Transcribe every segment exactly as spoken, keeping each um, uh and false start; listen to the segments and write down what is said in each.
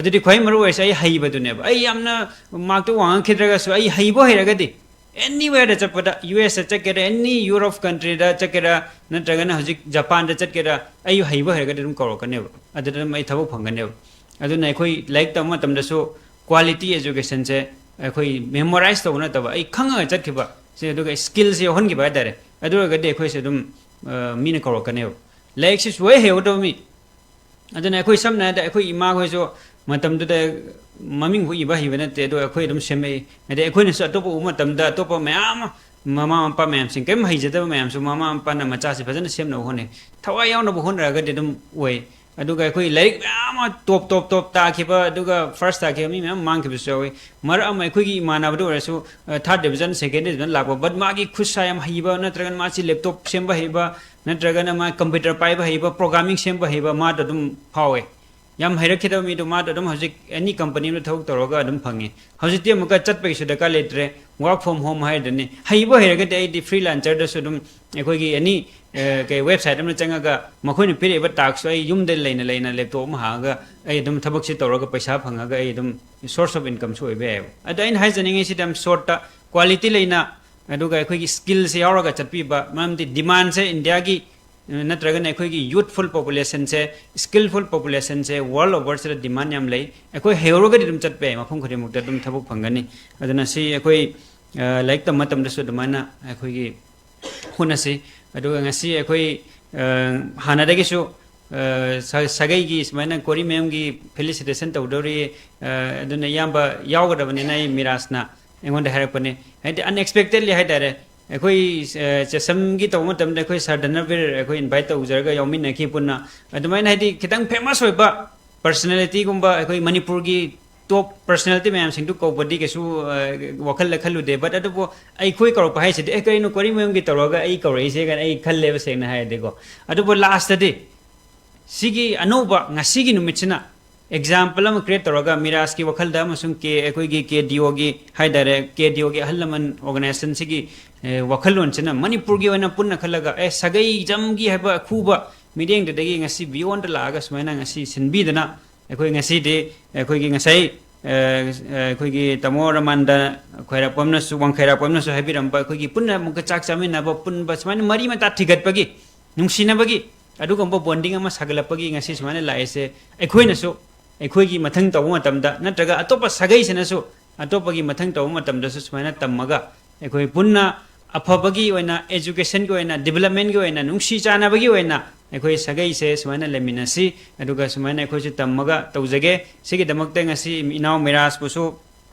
ꯑꯗꯨꯗꯤ ꯈ꯭ꯋꯥꯏ ꯃꯔꯨ ꯑꯣꯏꯔꯤꯁꯦ ꯑꯩ ꯍꯩꯕꯗꯨꯅꯦꯕ꯫ ꯑꯩ ꯌꯥꯝꯅ mark ꯇꯣ ꯋꯥꯡꯉꯛꯈꯤꯗ꯭ꯔꯒꯁꯨ ꯑꯩ ꯍꯩꯕ ꯍꯩꯔꯒꯗꯤ, anywhere ꯗ ꯆꯠꯄꯗ, ꯌꯨ ꯑꯦꯁ ꯇ ꯆꯠꯀꯦꯔꯥ, any Europe country ꯗ ꯆꯠꯀꯦꯔꯥ, ꯅꯠꯇ꯭ꯔꯒꯅ ꯍꯧꯖꯤꯛ ꯖꯄꯥꯟꯗ ꯆꯠꯀꯦꯔꯥ, ꯑꯩ ꯍꯩꯕ ꯍꯩꯔꯒꯗꯤ ꯑꯗꯨꯝ ꯀꯧꯔꯛꯀꯅꯦꯕ꯫ ꯑꯗꯨꯗ ꯑꯗꯨꯝ ꯑꯩ ꯊꯕꯛ ꯐꯪꯒꯅꯦꯕ꯫ ꯑꯗꯨꯅ ꯑꯩꯈꯣꯏ ꯂꯥꯏꯔꯤꯛ ꯇꯝꯕ ꯃꯇꯝꯗꯁꯨ quality education ꯁꯦ ꯑꯩꯈꯣꯏ memorize ꯇꯧꯕ ꯅꯠꯇꯕ, ꯑꯩ ꯈꯪꯉꯒ ꯆꯠꯈꯤꯕ ꯁꯦ, ꯑꯗꯨꯒ skill ꯁꯦ ꯌꯥꯎꯍꯟꯈꯤꯕ ꯍꯥꯏꯇꯥꯔꯦ꯫ ꯑꯗꯨ ꯑꯣꯏꯔꯒꯗꯤ ꯑꯩꯈꯣꯏꯁꯦ ꯑꯗꯨꯝ, ꯑ, ꯃꯤꯅ ꯀꯧꯔꯛꯀꯅꯦꯕ꯫ ꯂꯥꯏꯔꯤꯛꯁꯤ ꯁꯨꯡꯍꯩ ꯍꯩꯍꯧꯗꯕ ꯃꯤ, ꯑꯗꯨꯅ ꯑꯩꯈꯣꯏ ꯁꯝꯅ ꯍꯥꯏꯔꯕꯗ ꯑꯩꯈꯣꯏ ꯏꯃꯥꯈꯣꯏꯁꯨ ꯃꯇꯝꯗꯨꯗ ꯃꯃꯤꯡꯕꯨ ꯏꯕ ꯍꯩꯕ ꯅꯠꯇꯦ, ꯑꯗꯣ ꯑꯩꯈꯣꯏ ꯑꯗꯨꯝ ꯁꯦꯝꯃꯛꯏ꯫ ꯑꯗꯩ ꯑꯩꯈꯣꯏꯅꯁꯨ ꯑꯇꯣꯞꯄ ꯎꯕ ꯃꯇꯝꯗ ꯑꯇꯣꯞꯄ ꯃꯌꯥꯝ ꯑꯃ, ꯃꯃꯥ ꯃꯄꯥ ꯃꯌꯥꯝꯁꯤꯡ ꯀꯔꯤꯝ ꯍꯩꯖꯗꯕ ꯃꯌꯥꯝꯁꯨ ꯃꯃꯥ ꯃꯄꯥꯅ ꯃꯆꯥꯁꯤ ꯐꯖꯅ ꯁꯦꯝꯅꯕ ꯍꯣꯠꯅꯩ꯫ ꯊꯋꯥꯏ ꯌꯥꯎꯅꯕ ꯍꯣꯠꯅꯔꯒꯗꯤ ꯑꯗꯨꯝ ꯑꯣꯏ꯫ ꯑꯗꯨꯒ ꯑꯩꯈꯣꯏ ꯂꯥꯏꯔꯤꯛ ꯃꯌꯥꯝ ꯑꯃ top, top, top ꯇꯥꯈꯤꯕ, ꯑꯗꯨꯒ first ꯇꯥꯈꯤꯕ ꯃꯤ ꯃꯌꯥꯝ ꯃꯥꯡꯈꯤꯕꯁꯨ ꯌꯥꯎꯏ꯫ ꯃꯔꯛ ꯑꯃ ꯑꯩꯈꯣꯏꯒꯤ ꯏꯃꯥꯟꯅꯕꯗ ꯑꯣꯏꯔꯁꯨ, ꯑ, third division, second division ꯂꯥꯛꯄ, but ꯃꯥꯒꯤ ꯈꯨꯠ ꯁꯥ ꯌꯥꯝ ꯍꯩꯕ, ꯅꯠꯇ꯭ꯔꯒꯅ ꯃꯥꯁꯤ laptop ꯁꯦꯝꯕ ꯍꯩꯕ, ꯅꯠꯇ꯭ꯔꯒꯅ ꯃꯥ computer ꯄꯥꯏꯕ ꯍꯩꯕ, programming ꯁꯦꯝꯕ ꯍꯩꯕ, ꯃꯥꯗꯣ ꯑꯗꯨꯝ ꯐꯥꯎꯋꯦ꯫ ꯌꯥꯝ ꯍꯩꯔꯛꯈꯤꯗꯕ ꯃꯤꯗꯣ ꯃꯥꯗꯣ ꯑꯗꯨꯝ ꯍꯧꯖꯤꯛ any company ꯑꯃꯗ ꯊꯕꯛ ꯇꯧꯔꯒ ꯑꯗꯨꯝ ꯐꯪꯉꯤ꯫ ꯍꯧꯖꯤꯛꯇꯤ ꯑꯃꯨꯛꯀ ꯆꯠꯄꯒꯤꯁꯨ ꯗꯔꯀꯥꯔ ꯂꯩꯇ꯭ꯔꯦ, work from home ꯍꯥꯏꯗꯨꯅꯤ꯫ ꯍꯩꯕ ꯍꯩꯔꯒꯗꯤ ꯑꯩꯗꯤ freelancer ꯗꯁꯨ ꯑꯗꯨꯝ ꯑꯩꯈꯣꯏꯒꯤ any, ꯑ, ꯀꯩ, website ꯑꯃꯗ ꯆꯪꯉꯒ ꯃꯈꯣꯏꯅ ꯄꯤꯔꯛꯏꯕ task ꯁꯨ ꯑꯩ ꯌꯨꯝꯗ ꯂꯩꯅ ꯂꯩꯅ laptop ꯑꯃ ꯍꯥꯡꯉꯒ ꯑꯩ ꯑꯗꯨꯝ ꯊꯕꯛꯁꯤ ꯇꯧꯔꯒ ꯄꯩꯁꯥ ꯐꯪꯉꯒ ꯑꯩ ꯑꯗꯨꯝ source of income ꯁꯨ ꯑꯣꯏꯕ ꯌꯥꯏꯑꯕ꯫ ꯑꯗꯣ ꯑꯩꯅ ꯍꯥꯏꯖꯅꯤꯡꯉꯤꯁꯤꯗꯤ ꯌꯥꯝ short ꯇ, quality ꯂꯩꯅ, ꯑꯗꯨꯒ ꯑꯩꯈꯣꯏꯒꯤ skill ꯁꯦ ꯌꯥꯎꯔꯒ ꯆꯠꯄꯤꯕ, ꯃꯔꯝꯗꯤ demand ꯁꯦ ꯏꯟꯗꯤꯌꯥꯒꯤ, ꯑ, ꯅꯠꯇ꯭ꯔꯒꯅ ꯑꯩꯈꯣꯏꯒꯤ youthful population ꯁꯦ, skillful population ꯁꯦ world over ꯁꯤꯗ demand ꯌꯥꯝ ꯂꯩ꯫ ꯑꯩꯈꯣꯏ ꯍꯩꯍꯧꯔꯒꯗꯤ ꯑꯗꯨꯝ ꯆꯠꯄ ꯌꯥꯏ, ꯃꯐꯝ ꯈꯨꯗꯤꯡꯃꯛꯇ ꯑꯗꯨꯝ ꯊꯕꯛ ꯐꯪꯒꯅꯤ꯫ ꯑꯗꯨꯅ ꯁꯤ ꯑꯩꯈꯣꯏ, ꯑ, ꯂꯥꯏꯔꯤꯛ ꯇꯝꯕ ꯃꯇꯝꯗꯁꯨ ꯑꯗꯨꯃꯥꯏꯅ ꯑꯩꯈꯣꯏꯒꯤ ꯍꯣꯠꯅꯁꯤ꯫ ꯑꯗꯨꯒ ꯉꯁꯤ ꯑꯩꯈꯣꯏ, ꯑ, ꯍꯥꯟꯅꯗꯒꯤꯁꯨ, ꯑ, ꯁꯥ-, ꯁꯥꯒꯩꯒꯤ ꯁꯨꯃꯥꯏꯅ ꯀꯣꯔꯤ ꯃꯌꯨꯝꯒꯤ felicitation ꯇꯧꯗꯧꯔꯤ, ꯑ, ꯑꯗꯨꯅ ꯏꯌꯥꯝꯕ ꯌꯥꯎꯒꯗꯕꯅꯤꯅ ꯑꯩ ꯃꯤꯔꯥꯖꯅ ꯑꯩꯉꯣꯟꯗ ꯍꯥꯏꯔꯛꯄꯅꯦ꯫ ꯍꯥꯏꯗꯤ unexpectedly ꯍꯥꯏꯇꯥꯔꯦ꯫ ꯑꯩꯈꯣꯏ, ꯑ, ꯆꯦꯁꯝꯒꯤ ꯇꯧꯕ ꯃꯇꯝꯗ ꯑꯩꯈꯣꯏ sir ꯙꯅꯕꯤꯔ ꯑꯩꯈꯣꯏ invite ꯇꯧꯖꯔꯒ ꯌꯥꯎꯃꯤꯟꯅꯈꯤ ꯄꯨꯟꯅ꯫ ꯑꯗꯨꯃꯥꯏꯅ ꯍꯥꯏꯗꯤ ꯈꯤꯇꯪ famous ꯑꯣꯏꯕ personality ꯒꯨꯝꯕ ꯑꯩꯈꯣꯏ ꯃꯅꯤꯄꯨꯔꯒꯤ top personality ꯃꯌꯥꯝꯁꯤꯡꯗꯨ ꯀꯧꯕꯗꯤ ꯀꯩꯁꯨ, ꯑ, ꯋꯥꯈꯜꯗ ꯈꯜꯂꯨꯗꯦ꯫ But ꯑꯗꯨꯕꯨ ꯑꯩꯈꯣꯏ ꯀꯧꯔꯛꯄ ꯍꯥꯏꯁꯤꯗꯤ, "ꯑꯦ, ꯀꯔꯤꯅꯣ ꯀꯣꯔꯤ ꯃꯌꯨꯝꯒꯤ ꯇꯧꯔꯒ ꯑꯩ ꯀꯧꯔꯛꯏꯁꯦ?" ꯀꯥꯏꯅ ꯑꯩ ꯈꯜꯂꯦꯕ, ꯁꯦꯡꯅ ꯍꯥꯏꯔꯗꯤꯀꯣ꯫ ꯑꯗꯨꯕꯨ last ꯇꯗꯤ ꯁꯤꯒꯤ ꯑꯅꯧꯕ ꯉꯁꯤꯒꯤ ꯅꯨꯃꯤꯠꯁꯤꯅ example ꯑꯃ create ꯇꯧꯔꯒ ꯃꯤꯔꯥꯖꯀꯤ ꯋꯥꯈꯜꯗ ꯑꯃꯁꯨꯡ ꯀꯦ-, ꯑꯩꯈꯣꯏꯒꯤ ꯀꯦ ꯗꯤ ꯑꯣꯒꯤ ꯍꯥꯏꯇꯥꯔꯦ, ꯀꯦ ꯗꯤ ꯑꯣꯒꯤ ꯑꯍꯜ ꯂꯃꯟ organization ꯁꯤꯒꯤ, ꯑꯦ, ꯋꯥꯈꯜꯂꯣꯟꯁꯤꯅ ꯃꯅꯤꯄꯨꯔꯒꯤ ꯑꯣꯏꯅ ꯄꯨꯟꯅ ꯈꯜꯂꯒ, ꯑꯦ, ꯁꯥꯒꯩ ꯖꯝꯒꯤ ꯍꯥꯏꯕ ꯑꯈꯨꯕ ꯃꯤꯠꯌꯦꯡꯗꯨꯗꯒꯤ ꯉꯁꯤ beyond ꯂꯥꯛꯑꯒ ꯁꯨꯃꯥꯏꯅ ꯉꯁꯤ ꯁꯤꯟꯕꯤꯗꯅ ꯑꯩꯈꯣꯏ ꯉꯁꯤꯗꯤ ꯑꯩꯈꯣꯏꯒꯤ ꯉꯁꯥꯏ, ꯑ, ꯑ, ꯑꯩꯈꯣꯏꯒꯤ ꯇꯥꯃꯣ ꯔꯃꯥꯟꯗ ꯈ꯭ꯋꯥꯏꯔꯥꯛꯄꯝꯅꯁꯨ, ꯋꯥꯡꯈꯩꯔꯥꯛꯄꯝꯅꯁꯨ ꯍꯥꯏꯕꯤꯔꯝꯕ, ꯑꯩꯈꯣꯏꯒꯤ ꯄꯨꯟꯅ ꯑꯃꯨꯛꯀ ꯆꯥꯛ ꯆꯥꯃꯤꯟꯅꯕ, ꯄꯨꯟꯕ, ꯁꯨꯃꯥꯏꯅ ꯃꯔꯤ ꯃꯇꯥ ꯊꯤꯒꯠꯄꯒꯤ, ꯅꯨꯡꯁꯤꯅꯕꯒꯤ, ꯑꯗꯨꯒꯨꯝꯕ bonding ꯑꯃ ꯁꯥꯒꯠꯂꯛꯄꯒꯤ ꯉꯁꯤ ꯁꯨꯃꯥꯏꯅ ꯂꯥꯛꯏꯁꯦ꯫ ꯑꯩꯈꯣꯏꯅꯁꯨ ꯑꯩꯈꯣꯏꯒꯤ ꯃꯊꯪ ꯇꯧꯕ ꯃꯇꯝꯗ, ꯅꯠꯇ꯭ꯔꯒ ꯑꯇꯣꯞꯄ ꯁꯥꯒꯩꯁꯤꯅꯁꯨ ꯑꯇꯣꯞꯄꯒꯤ ꯃꯊꯪ ꯇꯧꯕ ꯃꯇꯝꯗꯁꯨ ꯁꯨꯃꯥꯏꯅ ꯇꯝꯃꯒ, ꯑꯩꯈꯣꯏ ꯄꯨꯟꯅ ꯑꯐꯕꯒꯤ ꯑꯣꯏꯅ, educationꯒꯤ ꯑꯣꯏꯅ, developmentꯒꯤ ꯑꯣꯏꯅ, ꯅꯨꯡꯁꯤ ꯆꯥꯟꯅꯕꯒꯤ ꯑꯣꯏꯅ ꯑꯩꯈꯣꯏ ꯁꯥꯒꯩꯁꯦ ꯁꯨꯃꯥꯏꯅ ꯂꯩꯃꯤꯟꯅꯁꯤ, ꯑꯗꯨꯒ ꯁꯨꯃꯥꯏꯅ ꯑꯩꯈꯣꯏꯁꯨ ꯇꯝꯃꯒ ꯇꯧꯖꯒꯦ꯫ ꯁꯤꯒꯤꯗꯃꯛꯇ ꯉꯁꯤ ꯏꯅꯥꯎ ꯃꯤꯔꯥꯖꯄꯨꯁꯨ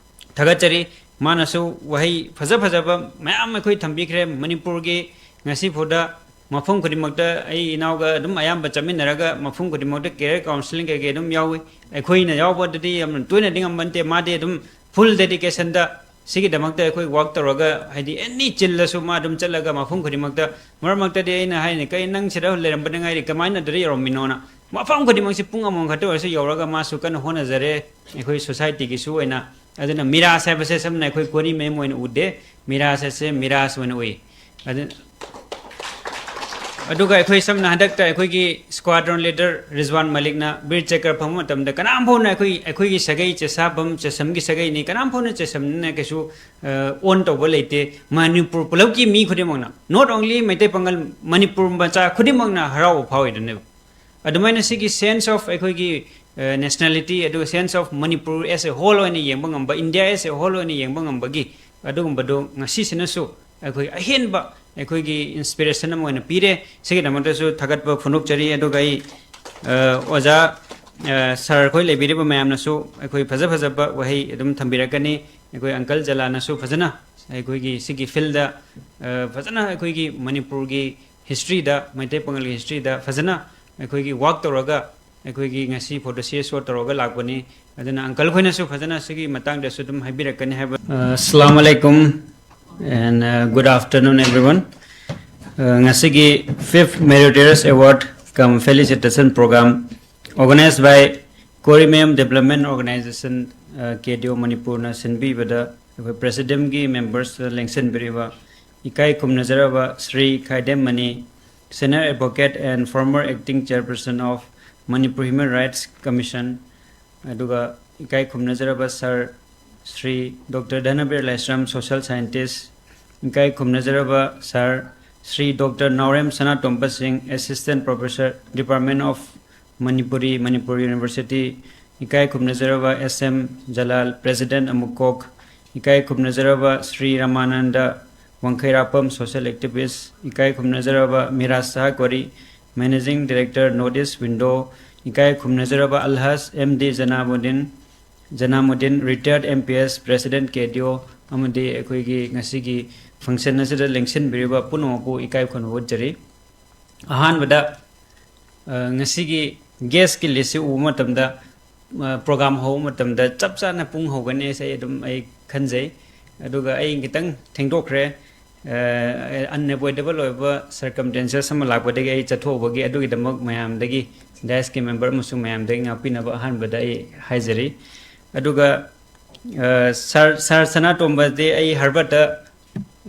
ꯊꯥꯒꯠꯆꯔꯤ꯫ ꯃꯥꯅꯁꯨ ꯋꯥꯍꯩ ꯐꯖ ꯐꯖꯕ ꯃꯌꯥꯝ ꯑꯩꯈꯣꯏ ꯊꯝꯕꯤꯈ꯭ꯔꯦ꯫ ꯃꯅꯤꯄꯨꯔꯒꯤ ꯉꯁꯤ ꯐꯥꯎꯗ ꯃꯐꯝ ꯈꯨꯗꯤꯡꯃꯛꯇ ꯑꯩ ꯏꯅꯥꯎꯒ ꯑꯗꯨꯝ ꯑꯌꯥꯝꯕ ꯆꯠꯃꯤꯟꯅꯔꯒ ꯃꯐꯝ ꯈꯨꯗꯤꯡꯃꯛꯇ career counselling ꯀꯩꯀꯩ ꯑꯗꯨꯝ ꯌꯥꯎꯏ꯫ ꯑꯩꯈꯣꯏꯅ ꯌꯥꯎꯕꯗꯗꯤ ꯌꯥꯝꯅ ꯇꯣꯏꯅꯗꯤ ꯉꯝꯕ ꯅꯠꯇꯦ꯫ ꯃꯥꯗꯤ ꯑꯗꯨꯝ full dedicationꯗ ꯁꯤꯒꯤꯗꯃꯛꯇ ꯑꯩꯈꯣꯏ work ꯇꯧꯔꯒ, ꯍꯥꯏꯗꯤ any ꯆꯤꯜꯂꯁꯨ ꯃꯥ ꯑꯗꯨꯝ ꯆꯠꯂꯒ ꯃꯐꯝ ꯈꯨꯗꯤꯡꯃꯛꯇ, ꯃꯔꯛ ꯃꯔꯛꯇꯗꯤ ꯑꯩꯅ ꯍꯥꯏꯅꯤ, "ꯀꯩ ꯅꯪ ꯁꯤꯗ ꯂꯩꯔꯝꯕꯗ ꯉꯥꯏꯔꯤ, ꯀꯃꯥꯏꯅ ꯑꯗꯨꯗ ꯌꯧꯔꯝꯃꯤꯅꯣꯅ?" ꯃꯐꯝ ꯈꯨꯗꯤꯡꯃꯛꯁꯤ ꯄꯨꯡ ꯑꯃꯃꯝ ꯈꯛꯇ ꯑꯣꯏꯔꯁꯨ ꯌꯧꯔꯒ ꯃꯥꯁꯨ ꯀꯟꯅ ꯍꯣꯠꯅꯖꯔꯦ ꯑꯩꯈꯣꯏ societyꯒꯤꯁꯨ ꯑꯣꯏꯅ꯫ ꯑꯗꯨꯅ ꯃꯤꯔꯥꯖ ꯍꯥꯏꯕꯁꯦ ꯁꯝꯅ ꯑꯩꯈꯣꯏ ꯀꯣꯔꯤ ꯃꯌꯨꯝ ꯑꯣꯏꯅ ꯎꯗꯦ, ꯃꯤꯔꯥꯖ ꯍꯥꯏꯁꯦ ꯃꯤꯔꯥꯖ ꯑꯣꯏꯅ ꯎꯏ꯫ ꯑꯗꯨ, ꯑꯗꯨꯒ ꯑꯩꯈꯣꯏ ꯁꯝꯅ ꯍꯟꯗꯛꯇ ꯑꯩꯈꯣꯏꯒꯤ squadron leader ꯔꯤꯖꯋꯥꯟ ꯃꯂꯤꯛꯅ ꯕꯤꯔ ꯆꯀ꯭ꯔ ꯐꯪꯕ ꯃꯇꯝꯗ ꯀꯅꯥꯝ ꯐꯥꯎꯅ ꯑꯩꯈꯣꯏ, ꯑꯩꯈꯣꯏꯒꯤ ꯁꯥꯒꯩ ꯆꯦꯁꯥꯐꯝ ꯆꯦꯁꯝꯒꯤ ꯁꯥꯒꯩꯅꯤ, ꯀꯅꯥꯝ ꯐꯥꯎꯅ ꯆꯦꯁꯝꯅ ꯀꯩꯁꯨ, ꯑ, own ꯇꯧꯕ ꯂꯩꯇꯦ꯫ ꯃꯅꯤꯄꯨꯔ ꯄꯨꯂꯞꯀꯤ ꯃꯤ ꯈꯨꯗꯤꯡꯃꯛꯅ, not only ꯃꯩꯇꯩ ꯄꯥꯉꯜ, ꯃꯅꯤꯄꯨꯔ ꯃꯆꯥ ꯈꯨꯗꯤꯡꯃꯛꯅ ꯍꯔꯥꯎꯕ ꯐꯥꯎꯔꯤꯗꯨꯅꯦꯕ꯫ ꯑꯗꯨꯃꯥꯏꯅ ꯁꯤꯒꯤ sense of ꯑꯩꯈꯣꯏꯒꯤ, ꯑ, nationality, ꯑꯗꯨꯒ sense of Manipur as a whole ꯑꯣꯏꯅ ꯌꯦꯡꯕ ꯉꯝꯕ, India as a whole ꯑꯣꯏꯅ ꯌꯦꯡꯕ ꯉꯝꯕꯒꯤ ꯑꯗꯨꯒꯨꯝꯕꯗꯣ ꯉꯁꯤꯁꯤꯅꯁꯨ ꯑꯩꯈꯣꯏ ꯑꯍꯦꯟꯕ ꯑꯩꯈꯣꯏꯒꯤ inspiration ꯑꯃ ꯑꯣꯏꯅ ꯄꯤꯔꯦ꯫ ꯁꯤꯒꯤꯗꯃꯛꯇꯁꯨ ꯊꯥꯒꯠꯄ ꯐꯣꯡꯗꯣꯛꯆꯔꯤ꯫ ꯑꯗꯨꯒ ꯑꯩ, ꯑ, ꯑꯣꯖꯥ, ꯑ, sir ꯈꯣꯏ ꯂꯩꯕꯤꯔꯤꯕ ꯃꯌꯥꯝꯅꯁꯨ ꯑꯩꯈꯣꯏ ꯐꯖ ꯐꯖꯕ ꯋꯥꯍꯩ ꯑꯗꯨꯝ ꯊꯝꯕꯤꯔꯛꯀꯅꯤ꯫ ꯑꯩꯈꯣꯏ uncle ꯖꯂꯥꯅꯁꯨ ꯐꯖꯅ ꯑꯩꯈꯣꯏꯒꯤ ꯁꯤꯒꯤ fieldꯗ, ꯑ, ꯐꯖꯅ ꯑꯩꯈꯣꯏꯒꯤ ꯃꯅꯤꯄꯨꯔꯒꯤ historyꯗ, ꯃꯩꯇꯩ ꯄꯥꯉꯜꯒꯤ historyꯗ ꯐꯖꯅ ꯑꯩꯈꯣꯏꯒꯤ work ꯇꯧꯔꯒ ꯑꯩꯈꯣꯏꯒꯤ ꯉꯁꯤ ꯐꯥꯎꯗ ꯁꯤ ꯑꯦꯁ ꯑꯣ ꯇꯧꯔꯒ ꯂꯥꯛꯄꯅꯤ꯫ ꯑꯗꯨꯅ uncle ꯈꯣꯏꯅꯁꯨ ꯐꯖꯅ ꯁꯤꯒꯤ ꯃꯇꯥꯡꯗꯁꯨ ꯑꯗꯨꯝ ꯍꯥꯏꯕꯤꯔꯛꯀꯅꯤ ꯍꯥꯏꯕ꯫ ꯑ, Assalamu alaikum and, uh, good afternoon everyone. ꯑ, ꯉꯁꯤꯒꯤ fifth Meritorious Award cum Felicitation Program organized by Koremayam Development Organization, ꯑ, K D O ꯃꯅꯤꯄꯨꯔꯅ ꯁꯤꯟꯕꯤꯕꯗ ꯑꯩꯈꯣꯏ presidentꯀꯤ members ꯂꯦꯡꯁꯤꯟꯕꯤꯔꯤꯕ ꯏꯀꯥꯏ ꯈꯨꯝꯅꯖꯔꯕ Shri Khaidem Mani, Senior Advocate and former Acting Chairperson of Manipur Human Rights Commission, ꯑꯗꯨꯒ ꯏꯀꯥꯏ ꯈꯨꯝꯅꯖꯔꯕ ꯁꯥꯔ ꯁ꯭ꯔꯤ ꯗꯣꯛꯇꯔ ꯙꯅꯕꯤꯔ ꯂꯥꯏꯁ꯭ꯔꯝ, social scientist, ꯏꯀꯥꯏ ꯈꯨꯝꯅꯖꯔꯕ ꯁꯥꯔ ꯁ꯭ꯔꯤ ꯗꯣꯛꯇꯔ ꯅꯥꯎꯔꯦꯝ ꯁꯅꯥꯇꯣꯝꯕ ꯁꯤꯡ, assistant professor, Department of Manipuri, Manipur University, ꯏꯀꯥꯏ ꯈꯨꯝꯅꯖꯔꯕ ꯑꯦꯁ ꯑꯦꯝ ꯖꯂꯥꯜ, president ꯑꯃꯨꯀꯣꯛ, ꯏꯀꯥꯏ ꯈꯨꯝꯅꯖꯔꯕ ꯁ꯭ꯔꯤ ꯔꯥꯃꯥꯅꯟꯗ ꯋꯥꯡꯈꯩꯔꯥꯛꯄꯝ, social activist, ꯏꯀꯥꯏ ꯈꯨꯝꯅꯖꯔꯕ ꯃꯤꯔꯥꯖ ꯁꯍꯥ ꯀꯣꯔꯤ, managing director North East Window, ꯏꯀꯥꯏ ꯈꯨꯝꯅꯖꯔꯕ Alhaj M D Janamuddin, Janamuddin, retired M P S, president K D O, ꯑꯃꯗꯤ ꯑꯩꯈꯣꯏꯒꯤ ꯉꯁꯤꯒꯤ function ꯑꯁꯤꯗ ꯂꯦꯡꯁꯤꯟꯕꯤꯔꯤꯕ ꯄꯨꯝꯅꯃꯛꯄꯨ ꯏꯀꯥꯏ ꯈꯨꯝꯅꯕ ꯎꯠꯆꯔꯤ꯫ ꯑꯍꯥꯟꯕꯗ, ꯑ, ꯉꯁꯤꯒꯤ guest ꯀꯤ list ꯁꯤ ꯎꯕ ꯃꯇꯝꯗ, ꯑ, program ꯍꯧꯕ ꯃꯇꯝꯗ ꯆꯞ ꯆꯥꯅ ꯄꯨꯡ ꯍꯧꯒꯅꯤ ꯍꯥꯏꯁꯦ ꯑꯩ ꯑꯗꯨꯝ ꯑꯩ ꯈꯟꯖꯩ꯫ ꯑꯗꯨꯒ ꯑꯩ ꯈꯤꯇꯪ ꯊꯦꯡꯗꯣꯛꯈ꯭ꯔꯦ꯫ ꯑ, unavoidable ꯑꯣꯏꯕ circumstances ꯑꯃ ꯂꯥꯛꯄꯗꯒꯤ ꯑꯩ ꯆꯠꯊꯣꯛꯎꯕꯒꯤ, ꯑꯗꯨꯒꯤꯗꯃꯛ ꯃꯌꯥꯝꯗꯒꯤ, dais ꯀꯤ member ꯑꯃꯁꯨꯡ ꯃꯌꯥꯝꯗꯒꯤ ꯉꯥꯛꯄꯤꯅꯕ ꯑꯍꯥꯟꯕꯗ ꯑꯩ ꯍꯥꯏꯖꯔꯤ꯫ ꯑꯗꯨꯒ, ꯑ, ꯁꯥꯔ, ꯁꯥꯔ ꯁꯅꯥꯇꯣꯝꯕꯗꯤ ꯑꯩ Harvard ꯇ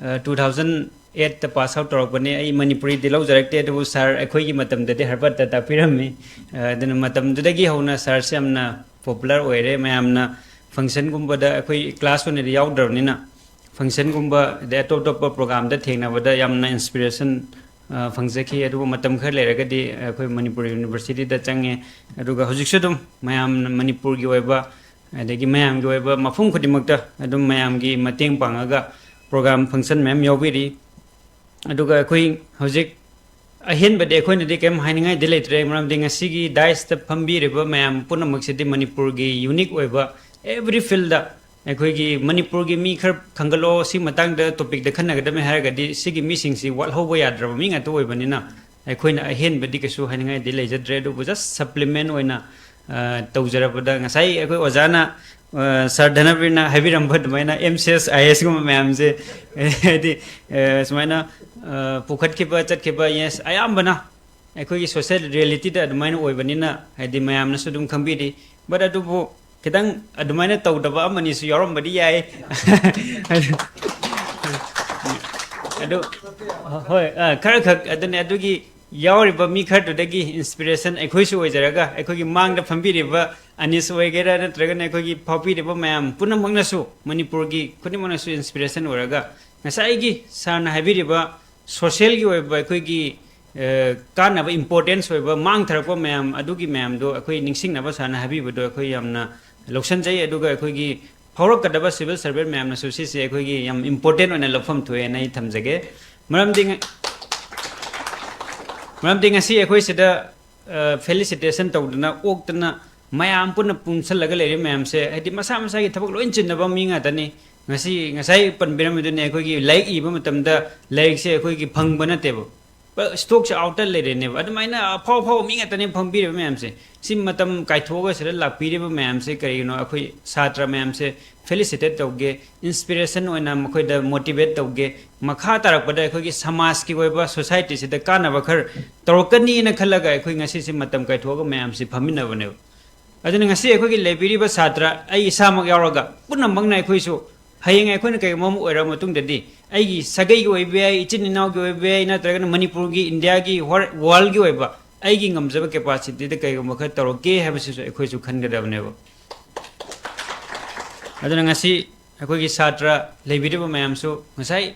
ꯑ, two thousand eight ꯇ pass out ꯇꯧꯔꯛꯄꯅꯦ꯫ ꯑꯩ ꯃꯅꯤꯄꯨꯔꯤꯗꯤ ꯂꯧꯖꯔꯛꯇꯦ, ꯑꯗꯨꯕꯨ ꯁꯥꯔ ꯑꯩꯈꯣꯏꯒꯤ ꯃꯇꯝꯗꯗꯤ Harvard ꯇ ꯇꯥꯛꯄꯤꯔꯝꯃꯤ꯫ ꯑ, ꯑꯗꯨꯅ ꯃꯇꯝꯗꯨꯗꯒꯤ ꯍꯧꯅ ꯁꯥꯔꯁꯦ ꯌꯥꯝꯅ popular ꯑꯣꯏꯔꯦ꯫ ꯃꯌꯥꯝꯅ function ꯒꯨꯝꯕꯗ, ꯑꯩꯈꯣꯏ class ꯑꯣꯏꯅꯗꯤ ꯌꯥꯎꯗ꯭ꯔꯕꯅꯤꯅ, function ꯒꯨꯝꯕ ꯑꯗꯩ ꯑꯇꯣꯞ ꯑꯇꯣꯞꯄ program ꯗ ꯊꯦꯡꯅꯕꯗ ꯌꯥꯝꯅ inspiration, ꯑ, ꯐꯪꯖꯈꯤ꯫ ꯑꯗꯨꯕꯨ ꯃꯇꯝ ꯈꯔ ꯂꯩꯔꯒꯗꯤ ꯑꯩꯈꯣꯏ ꯃꯅꯤꯄꯨꯔ University ꯗ ꯆꯪꯉꯦ꯫ ꯑꯗꯨꯒ ꯍꯧꯖꯤꯛꯁꯨ ꯑꯗꯨꯝ ꯃꯌꯥꯝꯅ ꯃꯅꯤꯄꯨꯔꯒꯤ ꯑꯣꯏꯕ ꯑꯗꯒꯤ ꯃꯌꯥꯝꯒꯤ ꯑꯣꯏꯕ ꯃꯐꯝ ꯈꯨꯗꯤꯡꯃꯛꯇ ꯑꯗꯨꯝ ꯃꯌꯥꯝꯒꯤ ꯃꯇꯦꯡ ꯄꯥꯡꯉꯒ program function ꯃꯌꯥꯝ ꯌꯥꯎꯕꯤꯔꯤ꯫ ꯑꯗꯨꯒ ꯑꯩꯈꯣꯏ ꯍꯧꯖꯤꯛ ꯑꯍꯦꯟꯕꯗꯤ ꯑꯩꯈꯣꯏꯅꯗꯤ ꯀꯔꯤꯝ ꯍꯥꯏꯅꯤꯡꯉꯥꯏꯗꯤ ꯂꯩꯇ꯭ꯔꯦ, ꯃꯔꯝꯗꯤ ꯉꯁꯤꯒꯤ dais ꯇ ꯐꯝꯕꯤꯔꯤꯕ ꯃꯌꯥꯝ ꯄꯨꯝꯅꯃꯛꯁꯤꯗꯤ ꯃꯅꯤꯄꯨꯔꯒꯤ unique ꯑꯣꯏꯕ every field ꯗ ꯑꯩꯈꯣꯏꯒꯤ ꯃꯅꯤꯄꯨꯔꯒꯤ ꯃꯤ ꯈꯔ ꯈꯟꯒꯠꯂꯣ, ꯁꯤ ꯃꯇꯥꯡꯗ topic ꯇ ꯈꯟꯅꯒꯗꯕꯅꯤ ꯍꯥꯏꯔꯒꯗꯤ ꯁꯤꯒꯤ ꯃꯤꯁꯤꯡꯁꯤ ꯋꯥꯠꯍꯧꯕ ꯌꯥꯗ꯭ꯔꯕ ꯃꯤ ꯉꯥꯛꯇ ꯑꯣꯏꯕꯅꯤꯅ ꯑꯩꯈꯣꯏꯅ ꯑꯍꯦꯟꯕꯗꯤ ꯀꯩꯁꯨ ꯍꯥꯏꯅꯤꯡꯉꯥꯏꯗꯤ ꯂꯩꯖꯗ꯭ꯔꯦ꯫ ꯑꯗꯨꯕꯨ just supplement ꯑꯣꯏꯅ, ꯑ, ꯇꯧꯖꯔꯕꯗ ꯉꯁꯥꯏ ꯑꯩꯈꯣꯏ ꯑꯣꯖꯥꯅ, ꯑ, ꯁꯥꯔ ꯙꯅꯕꯤꯔꯅ ꯍꯥꯏꯕꯤꯔꯝꯕ ꯑꯗꯨꯃꯥꯏꯅ M C S, I A S ꯀꯨꯝꯕ ꯃꯌꯥꯝꯁꯦ, ꯍꯥꯏꯗꯤ, ꯑ, ꯁꯨꯃꯥꯏꯅ, ꯑ, ꯄꯨꯈꯠꯈꯤꯕ ꯆꯠꯈꯤꯕ, yes, ꯑꯌꯥꯝꯕꯅ ꯑꯩꯈꯣꯏꯒꯤ social reality ꯗ ꯑꯗꯨꯃꯥꯏꯅ ꯑꯣꯏꯕꯅꯤꯅ ꯍꯥꯏꯗꯤ ꯃꯌꯥꯝꯅꯁꯨ ꯑꯗꯨꯝ ꯈꯪꯕꯤꯔꯤ꯫ But ꯑꯗꯨꯕꯨ ꯈꯤꯇꯪ ꯑꯗꯨꯃꯥꯏꯅ ꯇꯧꯗꯕ ꯑꯃꯅꯤꯁꯨ ꯌꯥꯎꯔꯝꯕꯗꯤ ꯌꯥꯏ꯫ ꯑꯗꯨ, ꯍꯣꯏ, ꯑ, ꯈꯔ ꯈꯛ ꯑꯗꯨꯅꯦ꯫ ꯑꯗꯨꯒꯤ ꯌꯥꯎꯔꯤꯕ ꯃꯤ ꯈꯔꯗꯨꯗꯒꯤ inspiration ꯑꯩꯈꯣꯏꯁꯨ ꯑꯣꯏꯖꯔꯒ, ꯑꯩꯈꯣꯏꯒꯤ ꯃꯥꯡꯗ ꯐꯝꯕꯤꯔꯤꯕ ꯑꯅꯤꯁ ꯑꯣꯏꯒꯦꯔꯥ, ꯅꯠꯇ꯭ꯔꯒꯅ ꯑꯩꯈꯣꯏꯒꯤ ꯐꯥꯎꯕꯤꯔꯤꯕ ꯃꯌꯥꯝ ꯄꯨꯝꯅꯃꯛꯅꯁꯨ, ꯃꯅꯤꯄꯨꯔꯒꯤ ꯈꯨꯗꯤꯡꯃꯛꯅꯁꯨ inspiration ꯑꯣꯏꯔꯒ, ꯉꯁꯥꯏꯒꯤ ꯁꯥꯔꯅ ꯍꯥꯏꯕꯤꯔꯤꯕ socialꯒꯤ ꯑꯣꯏꯕ ꯑꯩꯈꯣꯏꯒꯤ, ꯑ, ꯀꯥꯟꯅꯕ, importance ꯑꯣꯏꯕ, ꯃꯥꯡꯊꯔꯛꯄ ꯃꯌꯥꯝ ꯑꯗꯨꯒꯤ ꯃꯌꯥꯝꯗꯣ ꯑꯩꯈꯣꯏ ꯅꯤꯡꯁꯤꯡꯅꯕ ꯁꯥꯔꯅ ꯍꯥꯏꯕꯤꯕꯗꯣ ꯑꯩꯈꯣꯏ ꯌꯥꯝꯅ ꯂꯧꯁꯤꯟꯖꯩ꯫ ꯑꯗꯨꯒ ꯑꯩꯈꯣꯏꯒꯤ ꯐꯥꯎꯔꯛꯀꯗꯕ civil servant ꯃꯌꯥꯝꯅꯁꯨ ꯁꯤꯁꯦ ꯑꯩꯈꯣꯏꯒꯤ ꯌꯥꯝ important ꯑꯣꯏꯅ ꯂꯧꯐꯝ ꯊꯣꯛꯑꯦꯅ ꯑꯩ ꯊꯝꯖꯒꯦ꯫ ꯃꯔꯝꯗꯤ ꯉ-, ꯃꯔꯝꯗꯤ ꯉꯁꯤ ꯑꯩꯈꯣꯏ ꯁꯤꯗ, ꯑ, felicitation ꯇꯧꯗꯅ ꯑꯣꯛꯇꯅ ꯃꯌꯥꯝ ꯄꯨꯟꯅ ꯄꯨꯟꯁꯜꯂꯒ ꯂꯩꯔꯤꯕ ꯃꯌꯥꯝꯁꯦ, ꯍꯥꯏꯗꯤ ꯃꯁꯥ ꯃꯁꯥꯒꯤ ꯊꯕꯛ ꯂꯣꯏ ꯆꯤꯟꯅꯕ ꯃꯤ ꯉꯥꯛꯇꯅꯤ꯫ ꯉꯁꯤ, ꯉꯁꯥꯏ ꯄꯟꯕꯤꯔꯝꯃꯤꯗꯨꯅꯦ, ꯑꯩꯈꯣꯏꯒꯤ ꯂꯥꯏꯔꯤꯛ ꯏꯕ ꯃꯇꯝꯗ ꯂꯥꯏꯔꯤꯛꯁꯦ ꯑꯩꯈꯣꯏꯒꯤ ꯐꯪꯕ ꯅꯠꯇꯦꯕ꯫ ꯄ-, stockꯁꯦ out ꯂꯩꯔꯦꯅꯦꯕ꯫ ꯑꯗꯨꯃꯥꯏꯅ ꯑꯐꯥꯎ ꯑꯐꯥꯎꯕ ꯃꯤ ꯉꯥꯛꯇꯅꯦ ꯐꯝꯕꯤꯔꯤꯕ ꯃꯌꯥꯝꯁꯦ꯫ ꯁꯤ ꯃꯇꯝ ꯀꯥꯏꯊꯣꯛꯑꯒ ꯁꯤꯗ ꯂꯥꯛꯄꯤꯔꯤꯕ ꯃꯌꯥꯝꯁꯦ ꯀꯔꯤꯒꯤꯅꯣ? ꯑꯩꯈꯣꯏ ꯁꯥꯇ꯭ꯔ ꯃꯌꯥꯝꯁꯦ felicitate ꯇꯧꯒꯦ, inspiration ꯑꯣꯏꯅ ꯃꯈꯣꯏꯗ motivate ꯇꯧꯒꯦ꯫ ꯃꯈꯥ ꯇꯥꯔꯛꯄꯗ ꯑꯩꯈꯣꯏꯒꯤ ꯁꯃꯥꯖꯀꯤ ꯑꯣꯏꯕ, societyꯁꯤꯗ ꯀꯥꯟꯅꯕ ꯈꯔ ꯇꯧꯔꯛꯀꯅꯤꯅ ꯈꯜꯂꯒ ꯑꯩꯈꯣꯏ ꯉꯁꯤꯁꯦ ꯃꯇꯝ ꯀꯥꯏꯊꯣꯛꯑꯒ ꯃꯌꯥꯝꯁꯤ ꯐꯝꯃꯤꯟꯅꯕꯅꯦꯕ꯫ ꯑꯗꯨꯅ ꯉꯁꯤ ꯑꯩꯈꯣꯏꯒꯤ ꯂꯩꯕꯤꯔꯤꯕ ꯁꯥꯇ꯭ꯔ, ꯑꯩ ꯏꯁꯥꯃꯛ ꯌꯥꯎꯔꯒ, ꯄꯨꯝꯅꯃꯛꯅ ꯑꯩꯈꯣꯏꯁꯨ ꯍꯌꯦꯡ ꯑꯩꯈꯣꯏꯅ ꯀꯩꯒꯨꯝꯕ ꯑꯃ ꯑꯣꯏꯔꯕ ꯃꯇꯨꯡꯗꯗꯤ, ꯑꯩꯒꯤ ꯁꯥꯒꯩꯒꯤ ꯑꯣꯏꯕ ꯌꯥꯏ, ꯏꯆꯤꯟ ꯏꯅꯥꯎꯒꯤ ꯑꯣꯏꯕ ꯌꯥꯏ, ꯅꯠꯇ꯭ꯔꯒꯅ ꯃꯅꯤꯄꯨꯔꯒꯤ, ꯏꯟꯗꯤꯌꯥꯒꯤ, ꯋꯥꯔ-, worldꯒꯤ ꯑꯣꯏꯕ ꯑꯩꯒꯤ ꯉꯝꯖꯕ capacityꯗ ꯀꯩꯒꯨꯝꯕ ꯈꯔ ꯇꯧꯔꯛꯀꯦ ꯍꯥꯏꯕꯁꯤꯁꯨ ꯑꯩꯈꯣꯏꯁꯨ ꯈꯟꯒꯗꯕꯅꯦꯕ꯫ ꯑꯗꯨꯅ ꯉꯁꯤ ꯑꯩꯈꯣꯏꯒꯤ ꯁꯥꯇ꯭ꯔ ꯂꯩꯕꯤꯔꯤꯕ ꯃꯌꯥꯝꯁꯨ, ꯉꯁꯥꯏ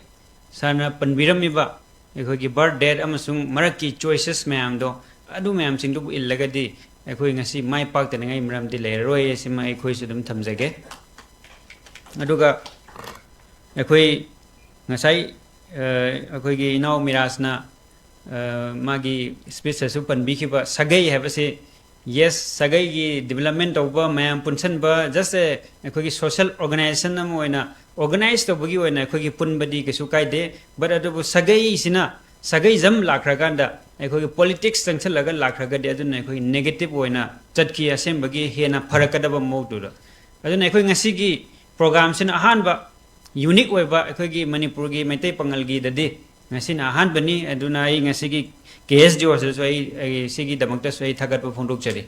ꯁꯥꯔꯅ ꯄꯟꯕꯤꯔꯝꯃꯤꯕ ꯑꯩꯈꯣꯏꯒꯤ birth date ꯑꯃꯁꯨꯡ ꯃꯔꯛꯀꯤ choices ꯃꯌꯥꯝꯗꯣ, ꯑꯗꯨ ꯃꯌꯥꯝꯁꯤꯡꯗꯨꯕꯨ ꯏꯜꯂꯒꯗꯤ ꯑꯩꯈꯣꯏ ꯉꯁꯤ ꯃꯥꯏ ꯄꯥꯛꯇꯅꯤꯡꯉꯥꯏ ꯃꯔꯝꯗꯤ ꯂꯩꯔꯔꯣꯏ꯫ ꯁꯤꯃ ꯑꯩꯈꯣꯏꯁꯨ ꯑꯗꯨꯝ ꯊꯝꯖꯒꯦ꯫ ꯑꯗꯨꯒ ꯑꯩꯈꯣꯏ ꯉꯁꯥꯏ, ꯑ, ꯑꯩꯈꯣꯏꯒꯤ ꯏꯅꯥꯎ ꯃꯤꯔꯥꯖꯅ, ꯑ, ꯃꯥꯒꯤ speechꯇꯁꯨ ꯄꯟꯕꯤꯈꯤꯕ ꯁꯥꯒꯩ ꯍꯥꯏꯕꯁꯤ, yes, ꯁꯥꯒꯩꯒꯤ development ꯇꯧꯕ, ꯃꯌꯥꯝ ꯄꯨꯟꯁꯤꯟꯕ, just a, ꯑꯩꯈꯣꯏꯒꯤ social organization ꯑꯃ ꯑꯣꯏꯅ organize ꯇꯧꯕꯒꯤ ꯑꯣꯏꯅ ꯑꯩꯈꯣꯏꯒꯤ ꯄꯨꯟꯕꯗꯤ ꯀꯩꯁꯨ ꯀꯥꯏꯗꯦ, but ꯑꯗꯨꯕꯨ ꯁꯥꯒꯩꯁꯤꯅ, ꯁꯥꯒꯩꯖꯝ ꯂꯥꯛꯈ꯭ꯔꯀꯥꯟꯗ ꯑꯩꯈꯣꯏꯒꯤ politics ꯆꯪꯁꯤꯜꯂꯒ ꯂꯥꯛꯈ꯭ꯔꯒꯗꯤ ꯑꯗꯨꯅ ꯑꯩꯈꯣꯏ negative ꯑꯣꯏꯅ ꯆꯠꯈꯤ, ꯑꯁꯦꯡꯕꯒꯤ ꯍꯦꯟꯅ ꯐꯔꯛꯀꯗꯕ ꯃꯑꯣꯡꯗꯨꯗ꯫ ꯑꯗꯨꯅ ꯑꯩꯈꯣꯏ ꯉꯁꯤꯒꯤ programꯁꯤꯅ ꯑꯍꯥꯟꯕ unique ꯑꯣꯏꯕ ꯑꯩꯈꯣꯏꯒꯤ ꯃꯅꯤꯄꯨꯔꯒꯤ ꯃꯩꯇꯩ ꯄꯥꯉꯜꯒꯤꯗꯗꯤ ꯉꯁꯤꯅ ꯑꯍꯥꯟꯕꯅꯤ꯫ ꯑꯗꯨꯅ ꯑꯩ ꯉꯁꯤꯒꯤ KSDOꯁꯤꯗꯁꯨ ꯑꯩ, ꯑꯩ ꯁꯤꯒꯤꯗꯃꯛꯇꯁꯨ ꯑꯩ ꯊꯥꯒꯠꯄ ꯐꯣꯡꯗꯣꯛꯆꯔꯤ꯫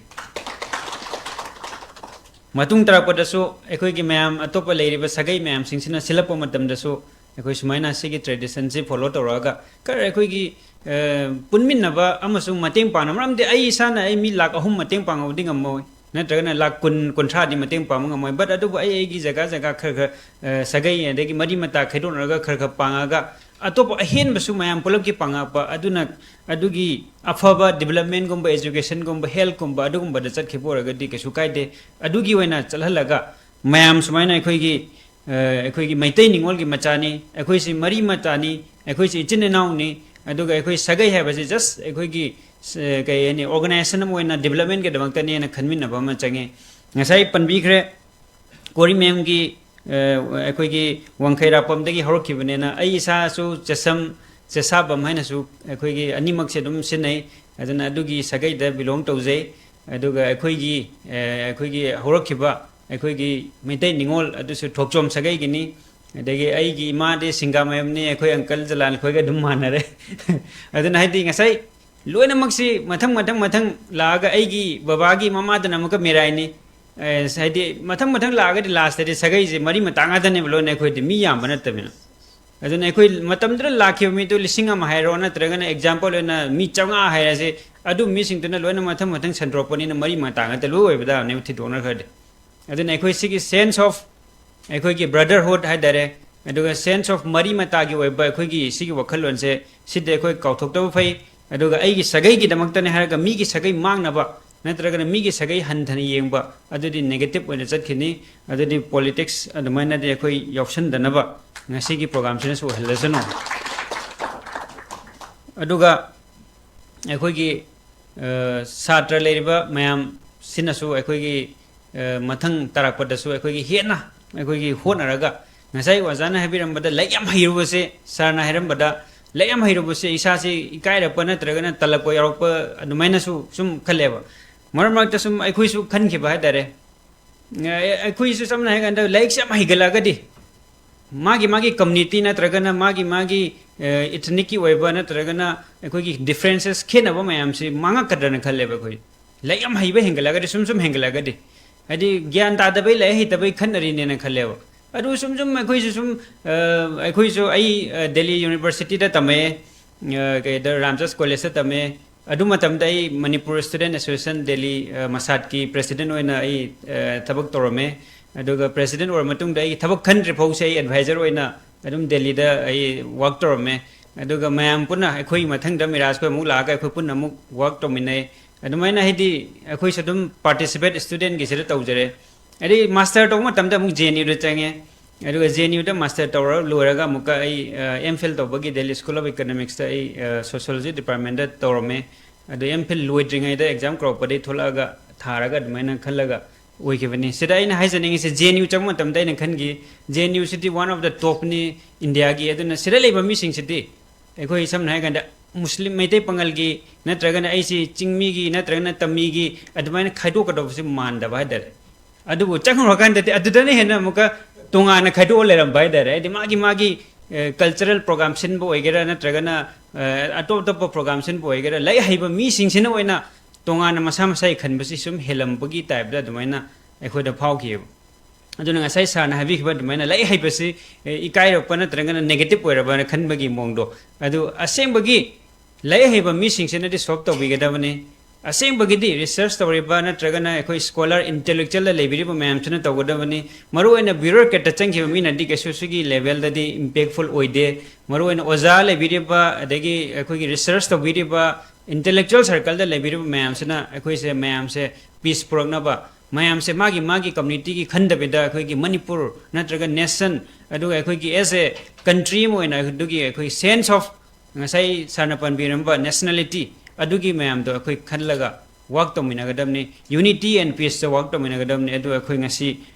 ꯃꯇꯨꯡ ꯇꯥꯔꯛꯄꯗꯁꯨ ꯑꯩꯈꯣꯏꯒꯤ ꯃꯌꯥꯝ ꯑꯇꯣꯞꯄ ꯂꯩꯔꯤꯕ ꯁꯥꯒꯩ ꯃꯌꯥꯝꯁꯤꯡꯁꯤꯅ ꯁꯤꯜꯂꯛꯄ ꯃꯇꯝꯗꯁꯨ ꯑꯩꯈꯣꯏ ꯁꯨꯃꯥꯏꯅ ꯁꯤꯒꯤ ꯇ꯭ꯔꯦꯗꯤꯁꯟꯁꯤ ꯐꯣꯂꯣ ꯇꯧꯔꯛꯑꯒ ꯈꯔ ꯑꯩꯈꯣꯏꯒꯤ, ꯑ, ꯄꯨꯟꯃꯤꯟꯅꯕ ꯑꯃꯁꯨꯡ ꯃꯇꯦꯡ ꯄꯥꯡꯅꯕ, ꯃꯔꯝꯗꯤ ꯑꯩ ꯏꯁꯥꯅ ꯑꯩ ꯃꯤ ꯂꯥꯈ ꯑꯍꯨꯝ ꯃꯇꯦꯡ ꯄꯥꯡꯉꯕꯗꯤ ꯉꯝꯃꯣꯏ, ꯅꯠꯇ꯭ꯔꯒꯅ ꯂꯥꯈ ꯀꯨꯟ, ꯀꯨꯟꯊ꯭ꯔꯥꯗꯤ ꯃꯇꯦꯡ ꯄꯥꯡꯕ ꯉꯝꯃꯣꯏ꯫ But ꯑꯗꯨꯕꯨ ꯑꯩ ꯑꯩꯒꯤ ꯖꯒꯥ ꯖꯒꯥ ꯈꯔ ꯈꯔ, ꯑ, ꯁꯥꯒꯩ ꯑꯗꯒꯤ ꯃꯔꯤ ꯃꯇꯥ ꯈꯥꯏꯗꯣꯛꯅꯔꯒ ꯈꯔ ꯈꯔ ꯄꯥꯡꯉꯒ ꯑꯇꯣꯞꯄ ꯑꯍꯦꯟꯕꯁꯨ ꯃꯌꯥꯝ ꯄꯨꯂꯞꯀꯤ ꯄꯥꯡꯉꯛꯄ, ꯑꯗꯨꯅ ꯑꯗꯨꯒꯤ ꯑꯐꯕ ꯗꯤꯕꯂꯞꯃꯦꯟꯒꯨꯝꯕ, ꯑꯦꯖꯨꯀꯦꯁꯟꯒꯨꯝꯕ, ꯍꯦꯜꯠꯀꯨꯝꯕ ꯑꯗꯨꯒꯨꯝꯕꯗ ꯆꯠꯈꯤꯕ ꯑꯣꯏꯔꯒꯗꯤ ꯀꯩꯁꯨ ꯀꯥꯏꯗꯦ꯫ ꯑꯗꯨꯒꯤ ꯑꯣꯏꯅ ꯆꯠꯍꯜꯂꯒ ꯃꯌꯥꯝ ꯁꯨꯃꯥꯏꯅ ꯑꯩꯈꯣꯏꯒꯤ, ꯑ, ꯑꯩꯈꯣꯏꯒꯤ ꯃꯩꯇꯩ ꯅꯤꯉꯣꯜꯒꯤ ꯃꯆꯥꯅꯤ, ꯑꯩꯈꯣꯏꯁꯤ ꯃꯔꯤ ꯃꯇꯥꯅꯤ, ꯑꯩꯈꯣꯏꯁꯤ ꯏꯆꯤꯟ ꯏꯅꯥꯎꯅꯤ, ꯑꯗꯨꯒ ꯑꯩꯈꯣꯏ ꯁꯥꯒꯩ ꯍꯥꯏꯕꯁꯤ just ꯑꯩꯈꯣꯏꯒꯤ, ꯑ, ꯀꯩ ꯍꯥꯏꯅꯤ, ꯑꯣꯔꯒꯅꯥꯏꯖꯦꯁꯟ ꯑꯃ ꯑꯣꯏꯅ ꯗꯤꯕꯂꯞꯃꯦꯟꯒꯤꯗꯃꯛꯇꯅꯦꯅ ꯈꯟꯃꯤꯟꯅꯕ ꯑꯃ ꯆꯪꯉꯤ꯫ ꯉꯁꯥꯏ ꯄꯟꯕꯤꯈ꯭ꯔꯦ, ꯀꯣꯔꯤ ꯃꯦꯝꯒꯤ, ꯑ, ꯑꯩꯈꯣꯏꯒꯤ ꯋꯥꯡꯈꯩꯔꯥꯛꯄꯝꯗꯒꯤ ꯍꯧꯔꯛꯈꯤꯕꯅꯦꯅ꯫ ꯑꯩ ꯏꯁꯥꯁꯨ ꯆꯦꯁꯝ, ꯆꯦꯁꯥꯕꯝ ꯍꯥꯏꯅꯁꯨ ꯑꯩꯈꯣꯏꯒꯤ ꯑꯅꯤꯃꯛꯁꯦ ꯑꯗꯨꯝ ꯁꯤꯖꯤꯟꯅꯩ꯫ ꯑꯗꯨꯅ ꯑꯗꯨꯒꯤ ꯁꯥꯒꯩꯗ ꯕꯤꯂꯣꯡ ꯇꯧꯖꯩ꯫ ꯑꯗꯨꯒ ꯑꯩꯈꯣꯏꯒꯤ, ꯑ, ꯑꯩꯈꯣꯏꯒꯤ ꯍꯧꯔꯛꯈꯤꯕ ꯑꯩꯈꯣꯏꯒꯤ ꯃꯩꯇꯩ ꯅꯤꯉꯣꯜ ꯑꯗꯨꯁꯨ ꯊꯣꯛꯆꯣꯝ ꯁꯥꯒꯩꯒꯤꯅꯤ꯫ ꯑꯗꯒꯤ ꯑꯩꯒꯤ ꯏꯃꯥꯗꯤ ꯁꯤꯡꯒꯥꯃꯌꯨꯝꯅꯤ, ꯑꯩꯈꯣꯏ ꯑꯪꯀꯜ ꯖꯂꯥꯟ ꯈꯣꯏꯒ ꯑꯗꯨꯝ ꯃꯥꯟꯅꯔꯦ꯫ ꯑꯗꯨꯅ ꯍꯥꯏꯗꯤ ꯉꯁꯥꯏ ꯂꯣꯏꯅꯃꯛꯁꯤ ꯃꯊꯪ, ꯃꯊꯪ, ꯃꯊꯪ ꯂꯥꯛꯑꯒ ꯑꯩꯒꯤ ꯕꯕꯥꯒꯤ ꯃꯃꯥꯗꯨꯅ ꯑꯃꯨꯛꯀ ꯃꯦꯔꯥꯏꯅꯤ꯫ ꯑꯦ, ꯍꯥꯏꯗꯤ ꯃꯊꯪ, ꯃꯊꯪ ꯂꯥꯛꯑꯒꯗꯤ ꯂꯥꯁꯇꯗꯤ ꯁꯥꯒꯩꯁꯦ ꯃꯔꯤ ꯃꯇꯥ ꯉꯥꯛꯇꯅꯦꯕ ꯂꯣꯏꯅ, ꯑꯩꯈꯣꯏꯗꯤ ꯃꯤ ꯌꯥꯝꯕ ꯅꯠꯇꯕꯅꯤꯅ꯫ ꯑꯗꯨꯅ ꯑꯩꯈꯣꯏ ꯃꯇꯝꯗꯨꯗ ꯂꯥꯛꯈꯤꯕ ꯃꯤꯗꯨ ꯂꯤꯁꯤꯡ ꯑꯃ ꯍꯥꯏꯔꯣ, ꯅꯠꯇ꯭ꯔꯒꯅ ꯑꯦꯛꯖꯥꯝꯄꯜ ꯑꯣꯏꯅ ꯃꯤ ꯆꯥꯝꯃꯉꯥ ꯍꯥꯏꯔꯁꯦ, ꯑꯗꯨ ꯃꯤꯁꯤꯡꯗꯨꯅ ꯂꯣꯏꯅ ꯃꯊꯪ, ꯃꯊꯪ ꯁꯟꯗꯣꯔꯛꯄꯅꯤꯅ ꯃꯔꯤ ꯃꯇꯥ ꯉꯥꯛꯇ ꯂꯣꯏ ꯑꯣꯏꯕ ꯇꯥꯕꯅꯦꯕ ꯊꯤꯗꯣꯛꯅꯈ꯭ꯔꯗꯤ꯫ ꯑꯗꯨꯅ ꯑꯩꯈꯣꯏ ꯁꯤꯒꯤ sense of ꯑꯩꯈꯣꯏꯒꯤ brotherhood ꯍꯥꯏ ꯇꯥꯔꯦ, ꯑꯗꯨꯒ sense of ꯃꯔꯤ ꯃꯇꯥꯒꯤ ꯑꯣꯏꯕ ꯑꯩꯈꯣꯏꯒꯤ ꯁꯤꯒꯤ ꯋꯥꯈꯜꯂꯣꯟꯁꯦ, ꯁꯤꯗꯤ ꯑꯩꯈꯣꯏ ꯀꯥꯎꯊꯣꯛꯇꯕ ꯐꯩ꯫ ꯑꯗꯨꯒ ꯑꯩꯒꯤ ꯁꯥꯒꯩꯒꯤꯗꯃꯛꯇꯅꯦ ꯍꯥꯏꯔꯒ ꯃꯤꯒꯤ ꯁꯥꯒꯩ ꯃꯥꯡꯅꯕ ꯅꯠꯇ꯭ꯔꯒꯅ ꯃꯤꯒꯤ ꯁꯥꯒꯩ ꯍꯟꯊꯅ ꯌꯦꯡꯕ, ꯑꯗꯨꯗꯤ negative ꯑꯣꯏꯅ ꯆꯠꯈꯤꯅꯤ꯫ ꯑꯗꯨꯗꯤ politics ꯑꯗꯨꯃꯥꯏꯅꯗꯤ ꯑꯩꯈꯣꯏ ꯌꯥꯎꯁꯟꯗꯅꯕ ꯉꯁꯤꯒꯤ programꯁꯤꯅꯁꯨ ꯑꯣꯏꯍꯜꯂꯁꯅꯨ꯫ ꯑꯗꯨꯒ ꯑꯩꯈꯣꯏꯒꯤ, ꯑ, ꯁꯥꯇ꯭ꯔ ꯂꯩꯔꯤꯕ ꯃꯌꯥꯝꯁꯤꯅꯁꯨ ꯑꯩꯈꯣꯏꯒꯤ, ꯑ, ꯃꯊꯪ ꯇꯥꯔꯛꯄꯗꯁꯨ ꯑꯩꯈꯣꯏꯒꯤ ꯍꯦꯟꯅ ꯑꯩꯈꯣꯏꯒꯤ ꯍꯣꯠꯅꯔꯒ, ꯉꯁꯥꯏ ꯑꯣꯖꯥꯅ ꯍꯥꯏꯕꯤꯔꯝꯕꯗ, ꯂꯥꯏꯔꯤꯛ ꯌꯥꯝ ꯍꯩꯔꯨꯕꯁꯦ, ꯁꯥꯔꯅ ꯍꯥꯏꯔꯝꯕꯗ, ꯂꯥꯏꯔꯤꯛ ꯌꯥꯝ ꯍꯩꯔꯨꯕꯁꯦ ꯏꯁꯥꯁꯤ ꯏꯀꯥꯏꯔꯛꯄ ꯅꯠꯇ꯭ꯔꯒꯅ ꯇꯜꯂꯛꯄ ꯌꯥꯎꯔꯛꯄ ꯑꯗꯨꯃꯥꯏꯅꯁꯨ ꯁꯨꯝ ꯈꯜꯂꯦꯕ꯫ ꯃꯔꯛ ꯃꯔꯛꯇ ꯁꯨꯝ ꯑꯩꯈꯣꯏꯁꯨ ꯈꯟꯈꯤꯕ ꯍꯥꯏ ꯇꯥꯔꯦ꯫ ꯑ, ꯑꯩꯈꯣꯏꯁꯨ ꯁꯝꯅ ꯍꯥꯏꯔꯀꯥꯟꯗ ꯂꯥꯏꯔꯤꯛꯁꯦ ꯌꯥꯝ ꯍꯩꯒꯠꯂꯛꯑꯒꯗꯤ, ꯃꯥꯒꯤ ꯃꯥꯒꯤ community ꯅꯠꯇ꯭ꯔꯒꯅ ꯃꯥꯒꯤ ꯃꯥꯒꯤ, ꯑ, ethnicꯀꯤ ꯑꯣꯏꯕ ꯅꯠꯇ꯭ꯔꯒꯅ ꯑꯩꯈꯣꯏꯒꯤ differences, ꯈꯦꯠꯅꯕ ꯃꯌꯥꯝꯁꯤ ꯃꯥꯡꯉꯛꯀꯗ꯭ꯔꯅ ꯈꯜꯂꯦꯕ ꯑꯩꯈꯣꯏ꯫ ꯂꯥꯏꯔꯤꯛ ꯌꯥꯝ ꯍꯩꯕ ꯍꯦꯟꯒꯠꯂꯛꯑꯒꯗꯤ, ꯁꯨꯝ ꯁꯨꯝ ꯍꯦꯟꯒꯠꯂꯛꯑꯒꯗꯤ, ꯍꯥꯏꯗꯤ ꯒ꯭ꯌꯥꯟ ꯇꯥꯗꯕꯩ ꯂꯥꯏꯔꯤꯛ ꯍꯩꯇꯕꯩ ꯈꯠꯅꯔꯤꯅꯦꯅ ꯈꯜꯂꯦꯕ꯫ ꯑꯗꯨ ꯁꯨꯝ ꯁꯨꯝ ꯑꯩꯈꯣꯏꯁꯨ ꯁꯨꯝ ꯑ, ꯑꯩꯈꯣꯏꯁꯨ ꯑꯩ ꯑ, ꯗꯦꯜꯂꯤ ꯌꯨꯅꯤꯚꯔꯁꯤꯇꯤꯗ ꯇꯝꯃꯛꯑꯦ꯫ ꯑ, ꯀꯩꯗ ꯔꯥꯝꯆꯁ ꯀꯣꯂꯦꯖꯇ ꯇꯝꯃꯦ꯫ ꯑꯗꯨ ꯃꯇꯝꯗ ꯑꯩ ꯃꯅꯤꯄꯨꯔ ꯁ꯭ꯇꯨꯗꯦꯟ ꯑꯦꯁꯣꯁꯤꯌꯦꯁꯟ ꯗꯦꯜꯂꯤ ꯑ, ꯃꯁꯥꯠꯀꯤ ꯄ꯭ꯔꯦꯁꯤꯗꯦꯟ ꯑꯣꯏꯅ ꯑꯩ ꯑ, ꯊꯕꯛ ꯇꯧꯔꯝꯃꯦ꯫ ꯑꯗꯨꯒ ꯄ꯭ꯔꯦꯁꯤꯗꯦꯟ ꯑꯣꯏꯔ ꯃꯇꯨꯡꯗ ꯑꯩ ꯊꯕꯛ ꯈꯟꯗ꯭ꯔꯤ ꯐꯥꯎꯁꯦ ꯑꯩ ꯑꯦꯗꯚꯥꯏꯖꯔ ꯑꯣꯏꯅ ꯑꯗꯨꯝ ꯗꯦꯜꯂꯤꯗ ꯑꯩ ꯋꯥꯛ ꯇꯧꯔꯝꯃꯦ꯫ ꯑꯗꯨꯒ ꯃꯌꯥꯝ ꯄꯨꯟꯅ ꯑꯩꯈꯣꯏ ꯃꯊꯪꯗ ꯃꯤꯔꯥꯖ ꯈꯣꯏ ꯑꯃꯨꯛ ꯂꯥꯛꯑꯒ ꯑꯩꯈꯣꯏ ꯄꯨꯟꯅ ꯑꯃꯨꯛ ꯋꯥꯛ ꯇꯧꯃꯤꯟꯅꯩ꯫ ꯑꯗꯨꯃꯥꯏꯅ ꯍꯥꯏꯗꯤ ꯑꯩꯈꯣꯏꯁꯨ ꯑꯗꯨꯝ ꯄꯥꯔꯇꯤꯁꯤꯄꯦꯠ ꯁ꯭ꯇꯨꯗꯦꯟꯒꯤꯁꯤꯗ ꯇꯧꯖꯔꯦ꯫ ꯑꯗꯩ ꯃꯥꯁꯇꯔ ꯇꯧꯕ ꯃꯇꯝꯗ ꯑꯃꯨꯛ ꯖꯦ ꯑꯦꯟ ꯌꯨꯗ ꯆꯪꯉꯦ꯫ ꯑꯗꯨꯒ ꯖꯦ ꯑꯦꯟ ꯌꯨꯗ ꯃꯥꯁꯇꯔ ꯇꯧꯔ ꯂꯣꯏꯔꯒ ꯑꯃꯨꯛꯀ ꯑꯩ ꯑꯦꯝ ꯐꯤꯜ ꯇꯧꯕꯒꯤ ꯗꯦꯜꯂꯤ ꯁ꯭ꯀꯨꯜ ꯑꯣꯐ ꯏꯀꯣꯅꯣꯃꯤꯛꯁꯇ ꯑꯩ ꯁꯣꯁꯤꯌꯣꯂꯣꯖꯤ ꯗꯤꯄꯥꯔꯠꯃꯦꯟꯗ ꯇꯧꯔꯝꯃꯦ꯫ ꯑꯗꯨ ꯑꯦꯝ ꯐꯤꯜ ꯂꯣꯏꯗ꯭ꯔꯤꯉꯩꯗ ꯑꯦꯛꯖꯥꯝ ꯀꯧꯔꯛꯄꯗꯒꯤ ꯊꯣꯛꯂꯛꯑꯒ ꯊꯥꯔꯒ ꯑꯗꯨꯃꯥꯏꯅ ꯈꯜꯂꯒ ꯑꯣꯏꯈꯤꯕꯅꯤ꯫ ꯁꯤꯗ ꯑꯩꯅ ꯍꯥꯏꯖꯅꯤꯡꯉꯤꯁꯦ, ꯖꯦ ꯑꯦꯟ ꯌꯨ ꯆꯪꯕ ꯃꯇꯝꯗ ꯑꯩꯅ ꯈꯟꯈꯤ, ꯖꯦ ꯑꯦꯟ ꯌꯨꯁꯤꯗꯤ ꯋꯥꯟ ꯑꯣꯐ ꯗ ꯇꯣꯞꯅꯤ ꯏꯟꯗꯤꯌꯥꯒꯤ꯫ ꯑꯗꯨꯅ ꯁꯤꯗ ꯂꯩꯕ ꯃꯤꯁꯤꯡꯁꯤꯗꯤ ꯑꯩꯈꯣꯏ ꯁꯝꯅ ꯍꯥꯏꯔꯀꯥꯟꯗ ꯃꯨꯁꯂꯤꯝ, ꯃꯩꯇꯩ ꯄꯥꯉꯜꯒꯤ ꯅꯠꯇ꯭ꯔꯒꯅ ꯑꯩꯁꯤ ꯆꯤꯡꯃꯤꯒꯤ ꯅꯠꯇ꯭ꯔꯒꯅ ꯇꯝꯃꯤꯒꯤ ꯑꯗꯨꯃꯥꯏꯅ ꯈꯥꯏꯗꯣꯛꯀꯗꯧꯕꯁꯤ ꯃꯥꯟꯗꯕ ꯍꯥꯏꯇꯥꯔꯦ꯫ ꯑꯗꯨꯕꯨ ꯆꯪꯉꯨꯔꯀꯥꯟꯗꯗꯤ ꯑꯗꯨꯗꯅ ꯍꯦꯟꯅ ꯑꯃꯨꯛꯀ ꯇꯣꯉꯥꯟꯅ ꯈꯥꯏꯗꯣꯛꯑ ꯂꯩꯔꯝꯕ ꯍꯥꯏꯇꯥꯔꯦ꯫ ꯍꯥꯏꯗꯤ ꯃꯥꯒꯤ ꯃꯥꯒꯤ ꯀꯜꯆꯔꯦꯜ ꯄ꯭ꯔꯣꯒꯥꯝ ꯁꯤꯟꯕ ꯑꯣꯏꯒꯦꯔꯥ ꯅꯠꯇ꯭ꯔꯒꯅ ꯑ, ꯑꯇꯣꯞ ꯑꯇꯣꯞꯄ ꯄ꯭ꯔꯣꯒꯥꯝ ꯁꯤꯟꯕ ꯑꯣꯏꯒꯦꯔꯥ, ꯂꯥꯏꯔꯤꯛ ꯍꯩꯕ ꯃꯤꯁꯤꯡꯁꯤꯅ ꯑꯣꯏꯅ ꯇꯣꯉꯥꯟꯅ ꯃꯁꯥ ꯃꯁꯥꯒꯤ ꯈꯟꯕꯁꯤ ꯁꯨꯝ ꯍꯦꯜꯂꯝꯕꯒꯤ ꯇꯥꯏꯞꯇ ꯑꯗꯨꯃꯥꯏꯅ ꯑꯩꯈꯣꯏꯗ ꯐꯥꯎꯈꯤꯑꯕ꯫ ꯑꯗꯨꯅ ꯉꯁꯥꯏ ꯁꯥꯔꯅ ꯍꯥꯏꯕꯤꯈꯤꯕ ꯑꯗꯨꯃꯥꯏꯅ ꯂꯥꯏꯔꯤꯛ ꯍꯩꯕꯁꯤ ꯑꯦ, ꯏꯀꯥꯏꯔꯛꯄ ꯅꯠꯇ꯭ꯔꯒꯅ ꯅꯦꯒꯦꯇꯤꯞ ꯑꯣꯏꯔꯕꯅ ꯈꯟꯕꯒꯤ ꯃꯑꯣꯡꯗꯣ, ꯑꯗꯨ ꯑꯁꯦꯡꯕꯒꯤ ꯂꯥꯏꯔꯤꯛ ꯍꯩꯕ ꯃꯤꯁꯤꯡꯁꯤꯅꯗꯤ ꯁꯣꯜꯕ ꯇꯧꯕꯤꯒꯗꯕꯅꯤ꯫ ꯑꯁꯦꯡꯕꯒꯤꯗꯤ ꯔꯤꯁꯔꯁ ꯇꯧꯔꯤꯕ ꯅꯠꯇ꯭ꯔꯒꯅ ꯑꯩꯈꯣꯏ ꯁ꯭ꯀꯣꯂꯔ, ꯏꯟꯇꯦꯂꯦꯛꯆꯨꯋꯦꯜꯗ ꯂꯩꯕꯤꯔꯤꯕ ꯃꯌꯥꯝꯁꯤꯅ ꯇꯧꯒꯗꯕꯅꯤ꯫ ꯃꯔꯨꯑꯣꯏꯅ ꯕ꯭ꯌꯨꯔꯣꯀ꯭ꯔꯦꯠꯇ ꯆꯪꯈꯤꯕ ꯃꯤꯅꯗꯤ ꯀꯩꯁꯨ ꯁꯤꯒꯤ ꯂꯦꯚꯦꯜꯗꯗꯤ ꯏꯝꯄꯦꯛꯐꯨꯜ ꯑꯣꯏꯗꯦ꯫ ꯃꯔꯨꯑꯣꯏꯅ ꯑꯣꯖꯥ ꯂꯩꯕꯤꯔꯤꯕ, ꯑꯗꯒꯤ ꯑꯩꯈꯣꯏꯒꯤ ꯔꯤꯁꯔꯁ ꯇꯧꯕꯤꯔꯤꯕ, ꯏꯟꯇꯦꯂꯦꯛꯆꯨꯋꯦꯜ ꯁꯔꯀꯜꯗ ꯂꯩꯕꯤꯔꯤꯕ ꯃꯌꯥꯝꯁꯤꯅ ꯑꯩꯈꯣꯏꯁꯦ ꯃꯌꯥꯝꯁꯦ ꯄꯤꯁ ꯄꯨꯔꯛꯅꯕ, ꯃꯌꯥꯝꯁꯦ ꯃꯥꯒꯤ ꯃꯥꯒꯤ ꯀꯝꯃ꯭ꯌꯨꯅꯤꯇꯤꯒꯤ ꯈꯟꯗꯕꯤꯗ ꯑꯩꯈꯣꯏꯒꯤ ꯃꯅꯤꯄꯨꯔ ꯅꯠꯇ꯭ꯔꯒ ꯅꯦꯁꯟ, ꯑꯗꯨꯒ ꯑꯩꯈꯣꯏꯒꯤ ꯑꯦꯁ ꯑꯦ ꯀꯟꯇ꯭ꯔꯤ ꯑꯃ ꯑꯣꯏꯅ ꯑꯗꯨꯒꯤ ꯑꯩꯈꯣꯏ ꯁꯦꯟꯁ ꯑꯣꯐ ꯉꯁꯥꯏ ꯁꯥꯔꯅ ꯄꯟꯕꯤꯔꯝꯕ ꯅꯦꯁꯅꯦꯂꯤꯇꯤ ꯑꯗꯨꯒꯤ ꯃꯌꯥꯝꯗꯣ ꯑꯩꯈꯣꯏ ꯈꯜꯂꯒ ꯋꯥꯛ ꯇꯧꯃꯤꯟꯅꯒꯗꯕꯅꯤ꯫ ꯌꯨꯅꯤꯇꯤ ꯑꯦꯟ ꯄꯤꯁꯇ ꯋꯥꯛ ꯇꯧꯃꯤꯟꯅꯒꯗꯕꯅꯤ꯫ ꯑꯗꯨ ꯑꯩꯈꯣꯏ ꯉꯁꯤ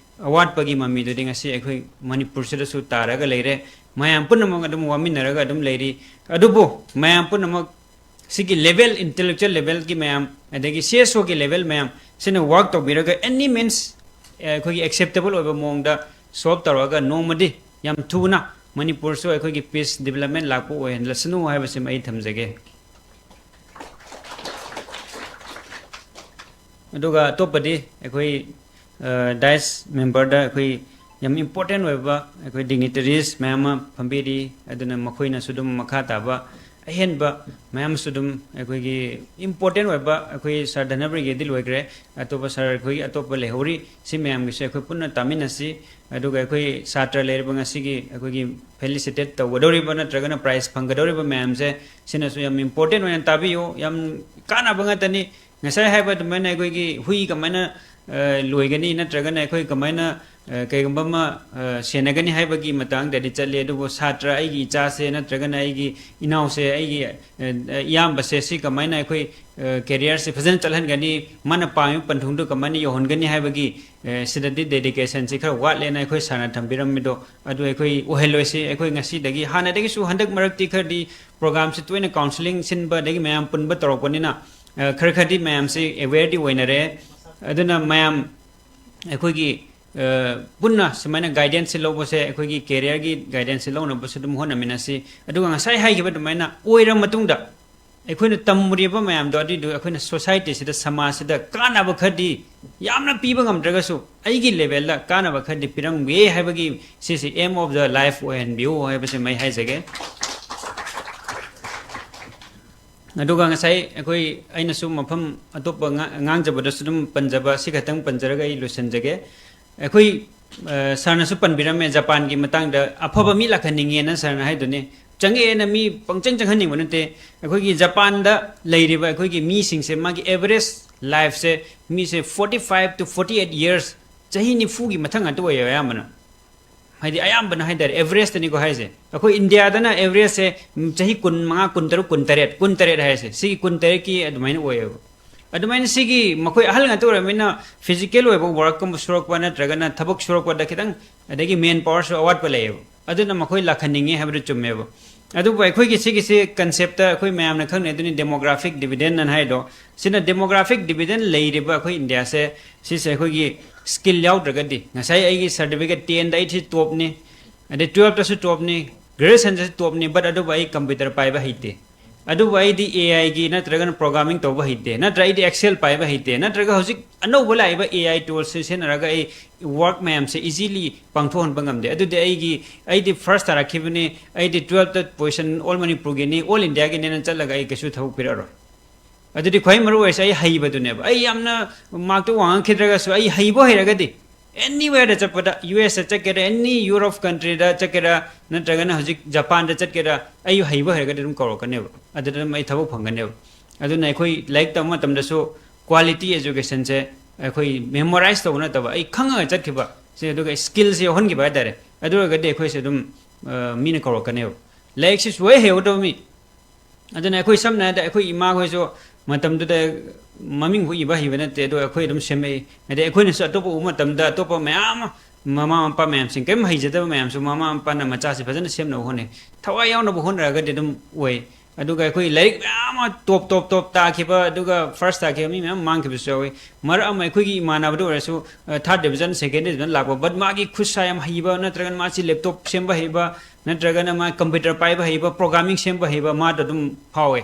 ꯑꯋꯥꯠꯄꯒꯤ ꯃꯃꯤꯗꯨꯗꯤ ꯉꯁꯤ ꯑꯩꯈꯣꯏ ꯃꯅꯤꯄꯨꯔꯁꯤꯗꯁꯨ ꯇꯥꯔꯒ ꯂꯩꯔꯦ꯫ ꯃꯌꯥꯝ ꯄꯨꯝꯅꯃꯛ ꯑꯗꯨꯝ ꯋꯥꯃꯤꯟꯅꯔꯒ ꯑꯗꯨꯝ ꯂꯩꯔꯤ꯫ ꯑꯗꯨꯕꯨ ꯃꯌꯥꯝ ꯄꯨꯝꯅꯃꯛ ꯁꯤꯒꯤ ꯂꯦꯚꯦꯜ, ꯏꯟꯇꯦꯂꯦꯛꯆꯨꯋꯦꯜ ꯂꯦꯚꯦꯜꯒꯤ ꯃꯌꯥꯝ, ꯑꯗꯒꯤ ꯁꯤ ꯑꯦꯁ ꯑꯣꯒꯤ ꯂꯦꯚꯦꯜ ꯃꯌꯥꯝ ꯁꯤꯅ ꯋꯥꯛ ꯇꯧꯕꯤꯔꯒ ꯑꯦꯅꯤ ꯃꯤꯟꯁ ꯑꯩꯈꯣꯏꯒꯤ ꯑꯦꯛꯁꯦꯞꯇꯦꯕꯜ ꯑꯣꯏꯕ ꯃꯑꯣꯡꯗ ꯁꯣꯜꯕ ꯇꯧꯔꯒ ꯅꯣꯡꯃꯗꯤ ꯌꯥꯝ ꯊꯨꯅ ꯃꯅꯤꯄꯨꯔꯁꯨ ꯑꯩꯈꯣꯏꯒꯤ ꯄꯤꯁ ꯗꯤꯕꯂꯞꯃꯦꯟ ꯂꯥꯛꯄ ꯑꯣꯏꯍꯜꯂꯁꯅꯨ ꯍꯥꯏꯕꯁꯤꯃ ꯑꯩ ꯊꯝꯖꯒꯦ꯫ ꯑꯗꯨꯒ ꯑꯇꯣꯞꯄꯗꯤ ꯑꯩꯈꯣꯏ, ꯑ, ꯗꯥꯏꯁ ꯃꯦꯝꯕꯔꯗ ꯑꯩꯈꯣꯏ ꯌꯥꯝ ꯏꯝꯄꯣꯔꯇꯦꯟ ꯑꯣꯏꯕ ꯑꯩꯈꯣꯏ ꯗꯤꯒꯅꯤꯇꯔꯤꯁ ꯃꯌꯥꯝ ꯑꯃ ꯐꯝꯕꯤꯔꯤ꯫ ꯑꯗꯨꯅ ꯃꯈꯣꯏꯅꯁꯨ ꯑꯗꯨꯝ ꯃꯈꯥ ꯇꯥꯕ ꯑꯍꯦꯟꯕ ꯃꯌꯥꯝꯁꯨ ꯑꯗꯨꯝ ꯑꯩꯈꯣꯏꯒꯤ ꯏꯝꯄꯣꯔꯇꯦꯟ ꯑꯣꯏꯕ ꯑꯩꯈꯣꯏ ꯁꯥꯔ ꯙꯅꯕ꯭ꯔꯤꯒꯤꯗꯤ ꯂꯣꯏꯈ꯭ꯔꯦ꯫ ꯑꯇꯣꯞꯄ ꯁꯥꯔ ꯑꯩꯈꯣꯏꯒꯤ ꯑꯇꯣꯞꯄ ꯂꯩꯍꯧꯔꯤ꯫ ꯁꯤ ꯃꯌꯥꯝꯒꯤꯁꯨ ꯑꯩꯈꯣꯏ ꯄꯨꯟꯅ ꯇꯥꯃꯤꯟꯅꯁꯤ꯫ ꯑꯗꯨꯒ ꯑꯩꯈꯣꯏ ꯁꯥꯇ꯭ꯔ ꯂꯩꯔꯤꯕ ꯉꯁꯤꯒꯤ ꯑꯩꯈꯣꯏꯒꯤ ꯐꯦꯂꯤꯁꯤꯇꯦꯠ ꯇꯧꯒꯗꯧꯔꯤꯕ ꯅꯠꯇ꯭ꯔꯒꯅ ꯄ꯭ꯔꯥꯏꯖ ꯐꯪꯒꯗꯧꯔꯤꯕ ꯃꯌꯥꯝꯁꯦ, ꯁꯤꯅꯁꯨ ꯌꯥꯝ ꯏꯝꯄꯣꯔꯇꯦꯟ ꯑꯣꯏꯅ ꯇꯥꯕꯤꯌꯨ꯫ ꯌꯥꯝ ꯀꯥꯟꯅꯕ ꯉꯥꯛꯇꯅꯤ꯫ ꯉꯁꯥꯏ ꯍꯥꯏꯕ ꯑꯗꯨꯃꯥꯏꯅ ꯑꯩꯈꯣꯏꯒꯤ ꯍꯨꯏ ꯀꯃꯥꯏꯅ, ꯑ, ꯂꯣꯏꯒꯅꯤ, ꯅꯠꯇ꯭ꯔꯒꯅ ꯑꯩꯈꯣꯏ ꯀꯃꯥꯏꯅ, ꯑ, ꯀꯩꯒꯨꯝꯕ ꯑꯃ, ꯑ, ꯁꯦꯟꯅꯒꯅꯤ ꯍꯥꯏꯕꯒꯤ ꯃꯇꯥꯡꯗꯗꯤ ꯆꯠꯂꯤ꯫ ꯑꯗꯨꯕꯨ ꯁꯥꯇ꯭ꯔ, ꯑꯩꯒꯤ ꯏꯆꯥꯁꯦ ꯅꯠꯇ꯭ꯔꯒꯅ ꯑꯩꯒꯤ ꯏꯅꯥꯎꯁꯦ, ꯑꯩꯒꯤ, ꯑ, ꯑ, ꯏꯌꯥꯝꯕꯁꯦ, ꯁꯤ ꯀꯃꯥꯏꯅ ꯑꯩꯈꯣꯏ, ꯑ, ꯀꯦꯔꯤꯌꯔꯁꯦ ꯐꯖꯅ ꯆꯠꯍꯟꯒꯅꯤ, ꯃꯥꯅ ꯄꯥꯝꯃꯤꯕ ꯄꯟꯊꯨꯡꯗꯨ ꯀꯃꯥꯏꯅ ꯌꯧꯍꯟꯒꯅꯤ ꯍꯥꯏꯕꯒꯤ, ꯑ, ꯁꯤꯗꯗꯤ ꯗꯦꯗꯤꯀꯦꯁꯟꯁꯤ ꯈꯔ ꯋꯥꯠꯂꯦꯅ ꯑꯩꯈꯣꯏ ꯁꯥꯔꯅ ꯊꯝꯕꯤꯔꯝꯃꯤꯗꯣ, ꯑꯗꯨ ꯑꯩꯈꯣꯏ ꯑꯣꯏꯍꯜꯂꯣꯏꯁꯤ꯫ ꯑꯩꯈꯣꯏ ꯉꯁꯤꯗꯒꯤ, ꯍꯥꯟꯅꯗꯒꯤꯁꯨ ꯍꯟꯗꯛ ꯃꯔꯛꯇꯤ ꯈꯔꯗꯤ ꯄ꯭ꯔꯣꯒ꯭ꯔꯥꯝꯁꯤ ꯇꯣꯏꯅ ꯀꯥꯎꯟꯁꯤꯂꯤꯡ ꯁꯤꯟꯕ, ꯑꯗꯒꯤ ꯃꯌꯥꯝ ꯄꯨꯟꯕ ꯇꯧꯔꯛꯄꯅꯤꯅ, ꯑ, ꯈꯔ ꯈꯔꯗꯤ ꯃꯌꯥꯝꯁꯤ ꯑꯦꯋꯦꯌꯔꯗꯤ ꯑꯣꯏꯅꯔꯦ꯫ ꯑꯗꯨꯅ ꯃꯌꯥꯝ ꯑꯩꯈꯣꯏꯒꯤ, ꯑ, ꯄꯨꯟꯅ ꯁꯨꯃꯥꯏꯅ ꯒꯥꯏꯗꯦꯟꯁꯁꯤ ꯂꯧꯕꯁꯦ, ꯑꯩꯈꯣꯏꯒꯤ ꯀꯦꯔꯤꯌꯔꯒꯤ ꯒꯥꯏꯗꯦꯟꯁꯁꯤ ꯂꯧꯅꯕꯁꯨ ꯑꯗꯨꯝ ꯍꯣꯠꯅꯃꯤꯟꯅꯁꯤ꯫ ꯑꯗꯨꯒ ꯉꯁꯥꯏ ꯍꯥꯏꯈꯤꯕ ꯑꯗꯨꯃꯥꯏꯅ ꯑꯣꯏꯔ ꯃꯇꯨꯡꯗ ꯑꯩꯈꯣꯏꯅ ꯇꯝꯃꯨꯔꯤꯕ ꯃꯌꯥꯝꯗꯣ, ꯑꯗꯨꯏꯗꯨ ꯑꯩꯈꯣꯏꯅ ꯁꯣꯁꯥꯏꯇꯤꯁꯤꯗ, ꯁꯃꯥꯖꯁꯤꯗ ꯀꯥꯟꯅꯕ ꯈꯔꯗꯤ, ꯌꯥꯝꯅ ꯄꯤꯕ ꯉꯝꯗ꯭ꯔꯒꯁꯨ ꯑꯩꯒꯤ ꯂꯦꯚꯦꯜꯗ ꯀꯥꯟꯅꯕ ꯈꯔꯗꯤ ꯄꯤꯔꯝꯒꯦ ꯍꯥꯏꯕꯒꯤ, ꯁꯤꯁꯤ aim of the life ꯑꯣꯏꯍꯟꯕꯤꯌꯨ ꯍꯥꯏꯕꯁꯤꯃ ꯑꯩ ꯍꯥꯏꯖꯒꯦ꯫ ꯑꯗꯨꯒ ꯉꯁꯥꯏ ꯑꯩꯈꯣꯏ, ꯑꯩꯅꯁꯨ ꯃꯐꯝ ꯑꯇꯣꯞꯄ ꯉꯥ-, ꯉꯥꯡꯖꯕꯗꯁꯨ ꯑꯗꯨꯝ ꯄꯟꯖꯕ, ꯑꯁꯤ ꯈꯛꯇꯪ ꯄꯟꯖꯔꯒ ꯑꯩ ꯂꯣꯏꯁꯤꯟꯖꯒꯦ꯫ ꯑꯩꯈꯣꯏ, ꯑ, ꯁꯥꯔꯅꯁꯨ ꯄꯟꯕꯤꯔꯝꯃꯦ, ꯖꯄꯥꯟꯒꯤ ꯃꯇꯥꯡꯗ ꯑꯐꯕ ꯃꯤ ꯂꯥꯛꯍꯟꯅꯤꯡꯉꯦꯅ ꯁꯥꯔꯅ ꯍꯥꯏꯗꯨꯅꯤ꯫ ꯆꯪꯉꯛꯑꯦꯅ ꯃꯤ ꯄꯪꯆꯪ ꯆꯪꯍꯟꯅꯤꯡꯕ ꯅꯠꯇꯦ꯫ ꯑꯩꯈꯣꯏꯒꯤ ꯖꯄꯥꯟꯗ ꯂꯩꯔꯤꯕ ꯑꯩꯈꯣꯏꯒꯤ ꯃꯤꯁꯤꯡꯁꯦ, ꯃꯥꯒꯤ ꯑꯦꯚꯔꯦꯖ ꯂꯥꯏꯐꯁꯦ, ꯃꯤꯁꯦ forty five to forty eight years, ꯆꯍꯤ ꯅꯤꯐꯨꯒꯤ ꯃꯊꯪ ꯉꯥꯛꯇ ꯑꯣꯏꯌꯦꯕ ꯑꯌꯥꯝꯕꯅ꯫ ꯍꯥꯏꯗꯤ ꯑꯌꯥꯝꯕꯅ ꯍꯥꯏꯇꯥꯔꯦ, ꯑꯦꯚꯔꯦꯖꯇꯅꯤꯀꯣ ꯍꯥꯏꯁꯦ꯫ ꯑꯩꯈꯣꯏ ꯏꯟꯗꯤꯌꯥꯗꯅ ꯑꯦꯚꯔꯦꯖꯁꯦ, ꯎꯝ, ꯆꯍꯤ ꯀꯨꯟꯃꯉꯥ, ꯀꯨꯟꯇꯔꯨꯛ, ꯀꯨꯟꯇꯔꯦꯠ, ꯀꯨꯟꯇꯔꯦꯠ ꯍꯥꯏꯁꯦ, ꯁꯤꯒꯤ ꯀꯨꯟꯇꯔꯦꯠꯀꯤ ꯑꯗꯨꯃꯥꯏꯅ ꯑꯣꯏꯌꯦꯕ꯫ ꯑꯗꯨꯃꯥꯏꯅ ꯁꯤꯒꯤ ꯃꯈꯣꯏ ꯑꯍꯜ ꯉꯥꯛꯇ ꯑꯣꯏꯔꯕꯅꯤꯅ, ꯐꯤꯖꯤꯀꯦꯜ ꯑꯣꯏꯕ ꯋꯥꯔꯛꯀꯨꯝꯕ ꯁꯨꯔꯛꯄ ꯅꯠꯇ꯭ꯔꯒꯅ ꯊꯕꯛ ꯁꯨꯔꯛꯄꯗ ꯈꯤꯇꯪ, ꯑꯗꯒꯤ ꯃꯦꯟ ꯄꯥꯋꯔꯁꯨ ꯑꯋꯥꯠꯄ ꯂꯩꯌꯦꯕ꯫ ꯑꯗꯨꯅ ꯃꯈꯣꯏ ꯂꯥꯛꯍꯟꯅꯤꯡꯉꯤ ꯍꯥꯏꯕꯗꯨ ꯆꯨꯝꯃꯦꯕ꯫ ꯑꯗꯨꯕꯨ ꯑꯩꯈꯣꯏꯒꯤ ꯁꯤꯒꯤꯁꯦ ꯀꯟꯁꯦꯞꯇ ꯑꯩꯈꯣꯏ ꯃꯌꯥꯝꯅ ꯈꯪꯅꯩ ꯑꯗꯨꯅꯤ, ꯗꯦꯃꯣꯒ꯭ꯔꯥꯐꯤꯛ ꯗꯤꯚꯤꯗꯦꯟ ꯑꯅ ꯍꯥꯏꯗꯣ꯫ ꯁꯤꯅ ꯗꯦꯃꯣꯒ꯭ꯔꯥꯐꯤꯛ ꯗꯤꯚꯤꯗꯦꯟ ꯂꯩꯔꯤꯕ ꯑꯩꯈꯣꯏ ꯏꯟꯗꯤꯌꯥꯁꯦ, ꯁꯤꯁꯦ ꯑꯩꯈꯣꯏꯒꯤ ꯁ꯭ꯀꯤꯜ ꯌꯥꯎꯗ꯭ꯔꯒꯗꯤ, ꯉꯁꯥꯏ ꯑꯩꯒꯤ ꯁꯥꯔꯇꯤꯐꯤꯀꯦꯠ ꯇꯦꯟꯗ ꯑꯩꯁꯤ ꯇꯣꯞꯅꯤ, ꯑꯗꯩ ꯇꯨꯌꯦꯜꯞꯇꯁꯨ ꯇꯣꯞꯅꯤ, ꯒ꯭ꯔꯦꯖꯨꯑꯦꯁꯟꯗꯁꯨ ꯇꯣꯞꯅꯤ, but ꯑꯗꯨꯕꯨ ꯑꯩ ꯀꯝꯄ꯭ꯌꯨꯇꯔ ꯄꯥꯏꯕ ꯍꯩꯇꯦ꯫ ꯑꯗꯨꯕꯨ ꯑꯩꯗꯤ ꯑꯦ ꯑꯥꯏꯒꯤ ꯅꯠꯇ꯭ꯔꯒꯅ ꯄ꯭ꯔꯣꯒ꯭ꯔꯥꯃꯤꯡ ꯇꯧꯕ ꯍꯩꯇꯦ, ꯅꯠꯇ꯭ꯔ ꯑꯩꯗꯤ ꯑꯦꯛꯁꯦꯜ ꯄꯥꯏꯕ ꯍꯩꯇꯦ, ꯅꯠꯇ꯭ꯔꯒ ꯍꯧꯖꯤꯛ ꯑꯅꯧꯕ ꯂꯥꯛꯏꯕ ꯑꯦ ꯑꯥꯏ ꯇꯨꯜꯁꯁꯦ ꯁꯤꯖꯤꯟꯅꯔꯒ ꯑꯩ ꯋꯥꯔꯛ ꯃꯌꯥꯝꯁꯦ ꯏꯖꯤꯂꯤ ꯄꯥꯡꯊꯣꯛꯍꯟꯕ ꯉꯝꯗꯦ꯫ ꯑꯗꯨꯗꯤ ꯑꯩꯒꯤ, ꯑꯩꯗꯤ ꯐꯥꯔꯁ ꯇꯥꯔꯛꯈꯤꯕꯅꯤ, ꯑꯩꯗꯤ ꯇꯨꯌꯦꯜꯞꯇ ꯄꯣꯖꯤꯁꯟ ꯑꯣꯜ ꯃꯅꯤꯄꯨꯔꯒꯤꯅꯤ, ꯑꯣꯜ ꯏꯟꯗꯤꯌꯥꯒꯤꯅꯦꯅ ꯆꯠꯂꯒ ꯑꯩ ꯀꯩꯁꯨ ꯊꯕꯛ ꯄꯤꯔꯛꯑꯔꯣꯏ꯫ ꯑꯗꯨꯗꯤ ꯈ꯭ꯋꯥꯏ ꯃꯔꯨ ꯑꯣꯏꯔꯤꯁꯦ ꯑꯩ ꯍꯩꯕꯗꯨꯅꯦꯕ꯫ ꯑꯩ ꯌꯥꯝꯅ ꯃꯥꯔꯛꯇꯣ ꯋꯥꯡꯉꯛꯈꯤꯗ꯭ꯔꯒꯁꯨ ꯑꯩ ꯍꯩꯕ ꯍꯩꯔꯒꯗꯤ ꯑꯦꯅꯤꯋꯦꯔꯗ ꯆꯠꯄꯗ, ꯌꯨ ꯑꯦꯁꯇ ꯆꯠꯀꯦꯔꯥ, ꯑꯦꯅꯤ ꯌꯨꯔꯣꯞ ꯀꯟꯇ꯭ꯔꯤꯗ ꯆꯠꯀꯦꯔꯥ, ꯅꯠꯇ꯭ꯔꯒꯅ ꯍꯧꯖꯤꯛ ꯖꯄꯥꯟꯗ ꯆꯠꯀꯦꯔꯥ, ꯑꯩ ꯍꯩꯕ ꯍꯩꯔꯒꯗꯤ ꯑꯗꯨꯝ ꯀꯧꯔꯛꯀꯅꯦꯕ, ꯑꯗꯨꯗ ꯑꯗꯨꯝ ꯑꯩ ꯊꯕꯛ ꯐꯪꯒꯅꯦꯕ꯫ ꯑꯗꯨꯅ ꯑꯩꯈꯣꯏ ꯂꯥꯏꯔꯤꯛ ꯇꯝꯕ ꯃꯇꯝꯗꯁꯨ ꯀ꯭ꯋꯥꯂꯤꯇꯤ ꯑꯦꯖꯨꯀꯦꯁꯟꯁꯦ ꯑꯩꯈꯣꯏ ꯃꯦꯃꯣꯔꯥꯏꯁ ꯇꯧꯕ ꯅꯠꯇꯕ, ꯑꯩ ꯈꯪꯉꯒ ꯆꯠꯈꯤꯕ ꯁꯦ, ꯑꯗꯨꯒ ꯁ꯭ꯀꯤꯜꯁꯦ ꯌꯥꯎꯍꯟꯈꯤꯕ ꯍꯥꯏꯇꯥꯔꯦ꯫ ꯑꯗꯨ ꯑꯣꯏꯔꯒꯗꯤ ꯑꯩꯈꯣꯏꯁꯦ ꯑꯗꯨꯝ, ꯑ, ꯃꯤꯅ ꯀꯧꯔꯛꯀꯅꯦꯕ꯫ ꯂꯥꯏꯔꯤꯛꯁꯤ ꯁꯨꯡꯍꯩ ꯍꯩꯍꯧꯗꯕ ꯃꯤ, ꯑꯗꯨꯅ ꯑꯩꯈꯣꯏ ꯁꯝꯅ ꯍꯥꯏꯔꯕꯗ ꯑꯩꯈꯣꯏ ꯏꯃꯥꯈꯣꯏꯁꯨ ꯃꯇꯝꯗꯨꯗ ꯃꯃꯤꯡꯕꯨ ꯏꯕ ꯍꯩꯕ ꯅꯠꯇꯦ, ꯑꯗꯣ ꯑꯩꯈꯣꯏ ꯑꯗꯨꯝ ꯁꯦꯝꯃꯛꯏ꯫ ꯍꯥꯏꯗꯤ ꯑꯩꯈꯣꯏꯅꯁꯨ ꯑꯇꯣꯞꯄ ꯎꯕ ꯃꯇꯝꯗ ꯑꯇꯣꯞꯄ ꯃꯌꯥꯝ ꯑꯃ, ꯃꯃꯥ ꯃꯄꯥ ꯃꯌꯥꯝꯁꯤꯡ ꯀꯔꯤꯝ ꯍꯩꯖꯗꯕ ꯃꯌꯥꯝꯁꯨ ꯃꯃꯥ ꯃꯄꯥꯅ ꯃꯆꯥꯁꯤ ꯐꯖꯅ ꯁꯦꯝꯅꯕ ꯍꯣꯠꯅꯩ꯫ ꯊꯋꯥꯏ ꯌꯥꯎꯅꯕ ꯍꯣꯠꯅꯔꯒꯗꯤ ꯑꯗꯨꯝ ꯑꯣꯏ꯫ ꯑꯗꯨꯒ ꯑꯩꯈꯣꯏ ꯂꯥꯏꯔꯤꯛ ꯃꯌꯥꯝ ꯑꯃ ꯇꯣꯞ ꯇꯣꯞ ꯇꯣꯞ ꯇꯥꯈꯤꯕ, ꯑꯗꯨꯒ ꯐꯥꯔꯁ ꯇꯥꯈꯤꯕ ꯃꯤ ꯃꯌꯥꯝ ꯃꯥꯡꯈꯤꯕꯁꯨ ꯌꯥꯎꯏ꯫ ꯃꯔꯛ ꯑꯃ ꯑꯩꯈꯣꯏꯒꯤ ꯏꯃꯥꯟꯅꯕꯗ ꯑꯣꯏꯔꯁꯨ, ꯑ, ꯊꯥꯔꯠ ꯗꯤꯕꯤꯖꯟ, ꯁꯦꯀꯦꯟ ꯗꯤꯕꯤꯖꯟ ꯂꯥꯛꯄ, but ꯃꯥꯒꯤ ꯈꯨꯠ ꯁꯥ ꯌꯥꯝ ꯍꯩꯕ ꯅꯠꯇ꯭ꯔꯒꯅ ꯃꯥꯁꯤ ꯂꯦꯞꯇꯣꯞ ꯁꯦꯝꯕ ꯍꯩꯕ ꯅꯠꯇ꯭ꯔꯒꯅ ꯃꯥ ꯀꯝꯄ꯭ꯌꯨꯇꯔ ꯄꯥꯏꯕ ꯍꯩꯕ, ꯄ꯭ꯔꯣꯒ꯭ꯔꯥꯃꯤꯡ ꯁꯦꯝꯕ ꯍꯩꯕ, ꯃꯥꯗꯣ ꯑꯗꯨꯝ ꯐꯥꯎꯋꯦ꯫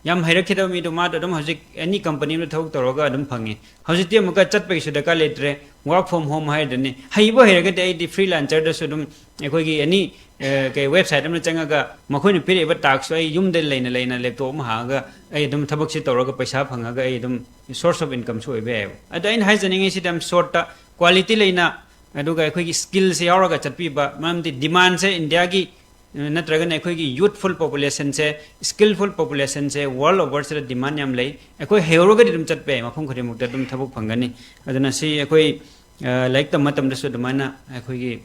ꯌꯥꯝ ꯍꯩꯔꯛꯈꯤꯗꯕ ꯃꯤꯗꯣ ꯃꯥꯗꯣ ꯑꯗꯨꯝ ꯍꯧꯖꯤꯛ ꯑꯦꯅꯤ ꯀꯝꯄꯅꯤ ꯑꯃꯗ ꯊꯕꯛ ꯇꯧꯔꯒ ꯑꯗꯨꯝ ꯐꯪꯉꯤ꯫ ꯍꯧꯖꯤꯛꯇꯤ ꯑꯃꯨꯛꯀ ꯆꯠꯄꯒꯤꯁꯨ ꯗꯔꯀꯥꯔ ꯂꯩꯇ꯭ꯔꯦ, ꯋꯥꯔꯛ ꯐ꯭ꯔꯣꯝ ꯍꯣꯝ ꯍꯥꯏꯗꯨꯅꯤ꯫ ꯍꯩꯕ ꯍꯩꯔꯒꯗꯤ ꯑꯩꯗꯤ ꯐ꯭ꯔꯤꯂꯥꯟꯁꯔꯗꯁꯨ ꯑꯗꯨꯝ ꯑꯩꯈꯣꯏꯒꯤ ꯑꯦꯅꯤ, ꯑ, ꯀꯩ ꯋꯦꯕꯁꯥꯏꯠ ꯑꯃꯗ ꯆꯪꯉꯒ ꯃꯈꯣꯏꯅ ꯄꯤꯔꯛꯏꯕ ꯇꯥꯛꯁꯁꯨ ꯑꯩ ꯌꯨꯝꯗ ꯂꯩꯅ ꯂꯩꯅ ꯂꯦꯞꯇꯣꯞ ꯑꯃ ꯍꯥꯡꯉꯒ ꯑꯩ ꯑꯗꯨꯝ ꯊꯕꯛꯁꯤ ꯇꯧꯔꯒ ꯄꯩꯁꯥ ꯐꯪꯉꯒ ꯑꯩ ꯑꯗꯨꯝ ꯁꯣꯔꯁ ꯑꯣꯐ ꯏꯟꯀꯝꯁꯨ ꯑꯣꯏꯕ ꯌꯥꯏꯑꯕ꯫ ꯑꯗꯣ ꯑꯩꯅ ꯍꯥꯏꯖꯅꯤꯡꯉꯤꯁꯤꯗꯤ ꯌꯥꯝ ꯁꯣꯔꯠꯇ, ꯀ꯭ꯋꯥꯂꯤꯇꯤ ꯂꯩꯅ, ꯑꯗꯨꯒ ꯑꯩꯈꯣꯏꯒꯤ ꯁ꯭ꯀꯤꯜꯁꯦ ꯌꯥꯎꯔꯒ ꯆꯠꯄꯤꯕ, ꯃꯔꯝꯗꯤ ꯗꯤꯃꯥꯟꯁꯦ ꯏꯟꯗꯤꯌꯥꯒꯤ, ꯑ, ꯅꯠꯇ꯭ꯔꯒꯅ ꯑꯩꯈꯣꯏꯒꯤ ꯌꯨꯠꯐꯨꯜ ꯄꯣꯄꯨꯂꯦꯁꯟꯁꯦ, ꯁ꯭ꯀꯤꯜꯐꯨꯜ ꯄꯣꯄꯨꯂꯦꯁꯟꯁꯦ ꯋꯥꯔꯜ ꯑꯣꯚꯔꯁꯤꯗ ꯗꯤꯃꯥꯟ ꯌꯥꯝ ꯂꯩ꯫ ꯑꯩꯈꯣꯏ ꯍꯩꯍꯧꯔꯒꯗꯤ ꯑꯗꯨꯝ ꯆꯠꯄ ꯌꯥꯏ, ꯃꯐꯝ ꯈꯨꯗꯤꯡꯃꯛꯇ ꯑꯗꯨꯝ ꯊꯕꯛ ꯐꯪꯒꯅꯤ꯫ ꯑꯗꯨꯅ ꯁꯤ ꯑꯩꯈꯣꯏ, ꯑ, ꯂꯥꯏꯔꯤꯛ ꯇꯝꯕ ꯃꯇꯝꯗꯁꯨ ꯑꯗꯨꯃꯥꯏꯅ ꯑꯩꯈꯣꯏꯒꯤ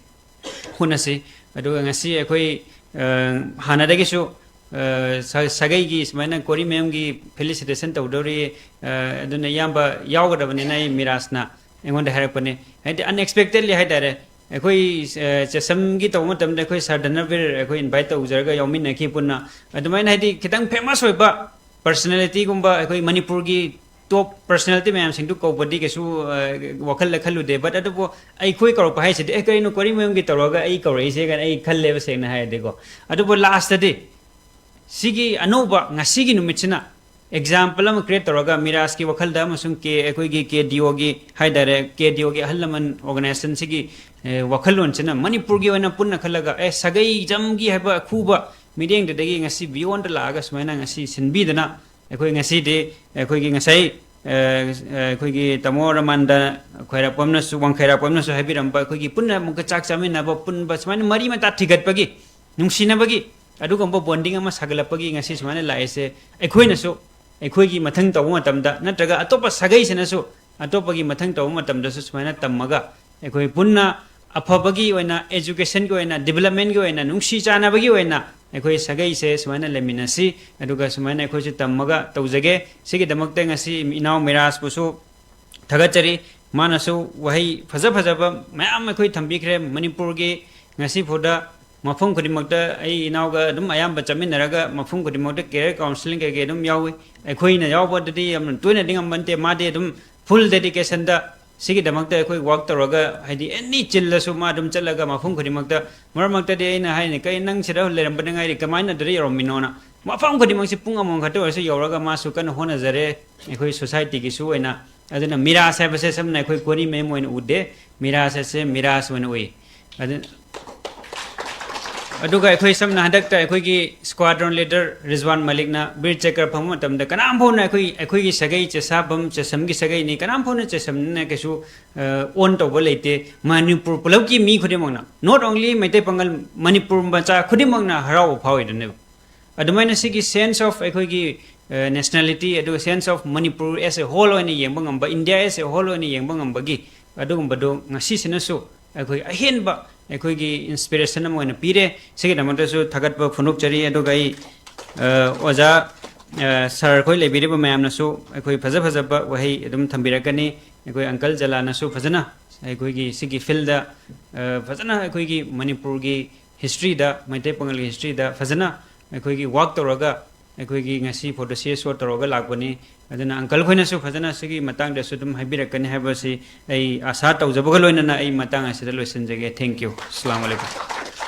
ꯍꯣꯠꯅꯁꯤ꯫ ꯑꯗꯨꯒ ꯉꯁꯤ ꯑꯩꯈꯣꯏ, ꯑ, ꯍꯥꯟꯅꯗꯒꯤꯁꯨ, ꯑ, ꯁ-, ꯁꯥꯒꯩꯒꯤ ꯁꯨꯃꯥꯏꯅ ꯀꯣꯔꯤ ꯃꯌꯨꯝꯒꯤ ꯐꯦꯂꯤꯁꯤꯇꯦꯁꯟ ꯇꯧꯗꯧꯔꯤ, ꯑ, ꯑꯗꯨꯅ ꯏꯌꯥꯝꯕ ꯌꯥꯎꯒꯗꯕꯅꯤꯅ ꯑꯩ ꯃꯤꯔꯥꯖꯅ ꯑꯩꯉꯣꯟꯗ ꯍꯥꯏꯔꯛꯄꯅꯦ꯫ ꯍꯥꯏꯗꯤ ꯑꯟꯑꯦꯛꯁꯄꯦꯛꯇꯦꯗꯂꯤ ꯍꯥꯏꯇꯥꯔꯦ꯫ ꯑꯩꯈꯣꯏ, ꯑ, ꯆꯦꯁꯝꯒꯤ ꯇꯧꯕ ꯃꯇꯝꯗ ꯑꯩꯈꯣꯏ ꯁꯥꯔ ꯙꯅꯕꯤꯔ ꯑꯩꯈꯣꯏ ꯏꯟꯚꯥꯏꯠ ꯇꯧꯖꯔꯒ ꯌꯥꯎꯃꯤꯟꯅꯈꯤ ꯄꯨꯟꯅ꯫ ꯑꯗꯨꯃꯥꯏꯅ ꯍꯥꯏꯗꯤ ꯈꯤꯇꯪ ꯐꯦꯃꯁ ꯑꯣꯏꯕ ꯄꯔꯁꯅꯦꯂꯤꯇꯤꯒꯨꯝꯕ ꯑꯩꯈꯣꯏ ꯃꯅꯤꯄꯨꯔꯒꯤ ꯇꯣꯞ ꯄꯔꯁꯅꯦꯂꯤꯇꯤ ꯃꯌꯥꯝꯁꯤꯡꯗꯨ ꯀꯧꯕꯗꯤ ꯀꯩꯁꯨ, ꯑ, ꯋꯥꯈꯜꯗ ꯈꯜꯂꯨꯗꯦ꯫ But ꯑꯗꯨꯕꯨ ꯑꯩꯈꯣꯏ ꯀꯧꯔꯛꯄ ꯍꯥꯏꯁꯤꯗꯤ, "ꯑꯦ, ꯀꯩꯅꯣ ꯀꯣꯔꯤ ꯃꯌꯨꯝꯒꯤ ꯇꯧꯔꯒ ꯑꯩ ꯀꯧꯔꯛꯏꯁꯦ?" ꯀꯥꯏꯅ ꯑꯩ ꯈꯜꯂꯦꯕ, ꯁꯦꯡꯅ ꯍꯥꯏꯔꯗꯤꯀꯣ꯫ ꯑꯗꯨꯕꯨ ꯂꯥꯁꯇꯗꯤ ꯁꯤꯒꯤ ꯑꯅꯧꯕ ꯉꯁꯤꯒꯤ ꯅꯨꯃꯤꯠꯁꯤꯅ example ꯑꯃ create ꯇꯧꯔꯒ ꯃꯤꯔꯥꯖꯀꯤ ꯋꯥꯈꯜꯗ ꯑꯃꯁꯨꯡ ꯀꯦ ꯑꯩꯈꯣꯏꯒꯤ ꯀꯦ ꯗꯤ ꯑꯣꯒꯤ ꯍꯥꯏꯇꯥꯔꯦ, ꯀꯦ ꯗꯤ ꯑꯣꯒꯤ ꯑꯍꯜ ꯂꯃꯟ organization ꯁꯤꯒꯤ ꯋꯥꯈꯜꯂꯣꯟꯁꯤꯅ ꯃꯅꯤꯄꯨꯔꯒꯤ ꯑꯣꯏꯅ ꯄꯨꯟꯅ ꯈꯜꯂꯒ ꯑꯦ ꯁꯥꯒꯩ ꯖꯝꯒꯤ ꯍꯥꯏꯕ ꯑꯈꯨꯕ ꯃꯤꯠꯌꯦꯡꯗꯨꯗꯒꯤ ꯉꯁꯤ beyond ꯂꯥꯛꯑꯒ ꯁꯨꯃꯥꯏꯅ ꯉꯁꯤ ꯁꯤꯟꯕꯤꯗꯅ ꯑꯩꯈꯣꯏ ꯉꯁꯤꯗꯤ ꯑꯩꯈꯣꯏꯒꯤ ꯉꯁꯥꯏ ꯑꯩꯈꯣꯏꯒꯤ ꯇꯥꯃꯣ ꯔꯃꯥꯟꯗ ꯈ꯭ꯋꯥꯏꯔꯥꯛꯄꯝꯅꯁꯨ, ꯋꯥꯡꯈꯩꯔꯥꯛꯄꯝꯅꯁꯨ ꯍꯥꯏꯕꯤꯔꯝꯕ ꯑꯩꯈꯣꯏꯒꯤ ꯄꯨꯟꯅ ꯑꯃꯨꯛꯀ ꯆꯥꯛ ꯆꯥꯃꯤꯟꯅꯕ, ꯄꯨꯟꯕ, ꯁꯨꯃꯥꯏꯅ ꯃꯔꯤ ꯃꯇꯥ ꯊꯤꯒꯠꯄꯒꯤ, ꯅꯨꯡꯁꯤꯅꯕꯒꯤ ꯑꯗꯨꯒꯨꯝꯕ bonding ꯑꯃ ꯁꯥꯒꯠꯂꯛꯄꯒꯤ ꯉꯁꯤ ꯁꯨꯃꯥꯏꯅ ꯂꯥꯛꯏꯁꯦ꯫ ꯑꯩꯈꯣꯏꯅꯁꯨ ꯑꯩꯈꯣꯏꯒꯤ ꯃꯊꯪ ꯇꯧꯕ ꯃꯇꯝꯗ ꯅꯠꯇ꯭ꯔꯒ ꯑꯇꯣꯞꯄ ꯁꯥꯒꯩꯁꯤꯅꯁꯨ ꯑꯇꯣꯞꯄꯒꯤ ꯃꯊꯪ ꯇꯧꯕ ꯃꯇꯝꯗꯁꯨ ꯁꯨꯃꯥꯏꯅ ꯇꯝꯃꯒ ꯑꯩꯈꯣꯏ ꯄꯨꯟꯅ ꯑꯐꯕꯒꯤ ꯑꯣꯏꯅ, education ꯒꯤ ꯑꯣꯏꯅ, development ꯀꯤ ꯑꯣꯏꯅ, ꯅꯨꯡꯁꯤ ꯆꯥꯟꯅꯕꯒꯤ ꯑꯣꯏꯅ ꯑꯩꯈꯣꯏ ꯁꯥꯒꯩꯁꯦ ꯁꯨꯃꯥꯏꯅ ꯂꯩꯃꯤꯟꯅꯁꯤ, ꯑꯗꯨꯒ ꯁꯨꯃꯥꯏꯅ ꯑꯩꯈꯣꯏꯁꯨ ꯇꯝꯃꯒ ꯇꯧꯖꯒꯦ꯫ ꯁꯤꯒꯤꯗꯃꯛꯇ ꯉꯁꯤ ꯏꯅꯥꯎ ꯃꯤꯔꯥꯖꯄꯨꯁꯨ ꯊꯥꯒꯠꯆꯔꯤ꯫ ꯃꯥꯅꯁꯨ ꯋꯥꯍꯩ ꯐꯖ ꯐꯖꯕ ꯃꯌꯥꯝ ꯑꯩꯈꯣꯏ ꯊꯝꯕꯤꯈ꯭ꯔꯦ꯫ ꯃꯅꯤꯄꯨꯔꯒꯤ ꯉꯁꯤ ꯐꯥꯎꯗ ꯃꯐꯝ ꯈꯨꯗꯤꯡꯃꯛꯇ ꯑꯩ ꯏꯅꯥꯎꯒ ꯑꯗꯨꯝ ꯑꯌꯥꯝꯕ ꯆꯠꯃꯤꯟꯅꯔꯒ ꯃꯐꯝ ꯈꯨꯗꯤꯡꯃꯛꯇ career counselling ꯀꯩꯀꯩ ꯑꯗꯨꯝ ꯌꯥꯎꯏ꯫ ꯑꯩꯈꯣꯏꯅ ꯌꯥꯎꯕꯗꯗꯤ ꯌꯥꯝꯅ ꯇꯣꯏꯅꯗꯤ ꯉꯝꯕ ꯅꯠꯇꯦ꯫ ꯃꯥꯗꯤ ꯑꯗꯨꯝ full dedication ꯗ ꯁꯤꯒꯤꯗꯃꯛꯇ ꯑꯩꯈꯣꯏ work ꯇꯧꯔꯒ, ꯍꯥꯏꯗꯤ any ꯆꯤꯜꯂꯁꯨ ꯃꯥ ꯑꯗꯨꯝ ꯆꯠꯂꯒ ꯃꯐꯝ ꯈꯨꯗꯤꯡꯃꯛꯇ, ꯃꯔꯛ ꯃꯔꯛꯇꯗꯤ ꯑꯩꯅ ꯍꯥꯏꯅꯤ, "ꯀꯩ ꯅꯪ ꯁꯤꯗ ꯂꯩꯔꯝꯕꯗ ꯉꯥꯏꯔꯤ, ꯀꯃꯥꯏꯅ ꯑꯗꯨꯗ ꯌꯧꯔꯝꯃꯤꯅꯣꯅ?" ꯃꯐꯝ ꯈꯨꯗꯤꯡꯃꯛꯁꯤ ꯄꯨꯡ ꯑꯃꯃꯝ ꯈꯛꯇ ꯑꯣꯏꯔꯁꯨ ꯌꯧꯔꯒ ꯃꯥꯁꯨ ꯀꯟꯅ ꯍꯣꯠꯅꯖꯔꯦ꯫ ꯑꯩꯈꯣꯏ society ꯒꯤꯁꯨ ꯑꯣꯏꯅ꯫ ꯑꯗꯨꯅ ꯃꯤꯔꯥꯖ ꯍꯥꯏꯕꯁꯦ ꯁꯝꯅ ꯑꯩꯈꯣꯏ ꯀꯣꯔꯤ ꯃꯌꯨꯝ ꯑꯣꯏꯅ ꯎꯗꯦ, ꯃꯤꯔꯥꯖ ꯍꯥꯏꯁꯦ ꯃꯤꯔꯥꯖ ꯑꯣꯏꯅ ꯎꯏ꯫ ꯑꯗꯨ, ꯑꯗꯨꯒ ꯑꯩꯈꯣꯏ ꯁꯝꯅ ꯍꯟꯗꯛꯇ ꯑꯩꯈꯣꯏꯒꯤ squadron leader ꯔꯤꯖꯋꯥꯟ ꯃꯂꯤꯛꯅ ꯕꯤꯔ ꯆꯀ꯭ꯔ ꯐꯪꯕ ꯃꯇꯝꯗ ꯀꯅꯥꯝ ꯐꯥꯎꯅ ꯑꯩꯈꯣꯏ, ꯑꯩꯈꯣꯏꯒꯤ ꯁꯥꯒꯩ ꯆꯦꯁꯥꯐꯝ, ꯆꯦꯁꯝꯒꯤ ꯁꯥꯒꯩꯅꯤ, ꯀꯅꯥꯝ ꯐꯥꯎꯅ ꯆꯦꯁꯝꯅ ꯀꯩꯁꯨ, ꯑ, own ꯇꯧꯕ ꯂꯩꯇꯦ꯫ ꯃꯅꯤꯄꯨꯔ ꯄꯨꯂꯞꯀꯤ ꯃꯤ ꯈꯨꯗꯤꯡꯃꯛꯅ, not only ꯃꯩꯇꯩ ꯄꯥꯉꯜ, ꯃꯅꯤꯄꯨꯔ ꯃꯆꯥ ꯈꯨꯗꯤꯡꯃꯛꯅ ꯍꯔꯥꯎꯕ ꯐꯥꯎꯔꯤꯗꯨꯅꯦꯕ꯫ ꯑꯗꯨꯃꯥꯏꯅ ꯁꯤꯒꯤ sense of ꯑꯩꯈꯣꯏꯒꯤ, ꯑ, nationality, ꯑꯗꯨꯒ sense of Manipur as a whole ꯑꯣꯏꯅ ꯌꯦꯡꯕ ꯉꯝꯕ, India as a whole ꯑꯣꯏꯅ ꯌꯦꯡꯕ ꯉꯝꯕꯒꯤ ꯑꯗꯨꯒꯨꯝꯕꯗꯣ ꯉꯁꯤꯁꯤꯅꯁꯨ ꯑꯩꯈꯣꯏ ꯑꯍꯦꯟꯕ ꯑꯩꯈꯣꯏꯒꯤ inspiration ꯑꯃ ꯑꯣꯏꯅ ꯄꯤꯔꯦ꯫ ꯁꯤꯒꯤꯗꯃꯛꯇꯁꯨ ꯊꯥꯒꯠꯄ ꯐꯣꯡꯗꯣꯛꯆꯔꯤ꯫ ꯑꯗꯨꯒ ꯑꯩ, ꯑ, ꯑꯣꯖꯥ, ꯑ, sir ꯈꯣꯏ ꯂꯩꯕꯤꯔꯤꯕ ꯃꯌꯥꯝꯅꯁꯨ ꯑꯩꯈꯣꯏ ꯐꯖ ꯐꯖꯕ ꯋꯥꯍꯩ ꯑꯗꯨꯝ ꯊꯝꯕꯤꯔꯛꯀꯅꯤ꯫ ꯑꯩꯈꯣꯏ uncle ꯖꯂꯥꯅꯁꯨ ꯐꯖꯅ ꯑꯩꯈꯣꯏꯒꯤ ꯁꯤꯒꯤ field ꯗ, ꯑ, ꯐꯖꯅ ꯑꯩꯈꯣꯏꯒꯤ ꯃꯅꯤꯄꯨꯔꯒꯤ history ꯗ, ꯃꯩꯇꯩ ꯄꯥꯉꯜꯒꯤ history ꯗ ꯐꯖꯅ ꯑꯩꯈꯣꯏꯒꯤ work ꯇꯧꯔꯒ ꯑꯩꯈꯣꯏꯒꯤ ꯉꯁꯤ ꯐꯥꯎꯗ C S O ꯇꯧꯔꯒ ꯂꯥꯛꯄꯅꯤ꯫ ꯑꯗꯨꯅ uncle ꯈꯣꯏꯅꯁꯨ ꯐꯖꯅ ꯁꯤꯒꯤ ꯃꯇꯥꯡꯗꯁꯨ ꯑꯗꯨꯝ ꯍꯥꯏꯕꯤꯔꯛꯀꯅꯤ ꯍꯥꯏꯕꯁꯤ ꯑꯩ ꯑꯥꯁꯥ ꯇꯧꯖꯕꯒ ꯂꯣꯏꯅꯅ ꯑꯩ ꯃꯇꯥꯡ ꯑꯁꯤꯗ ꯂꯣꯏꯁꯤꯟꯖꯒꯦ꯫ Thank you꯫ ꯑꯁꯂꯥꯃꯨ ꯑꯂꯩꯀꯨꯝ꯫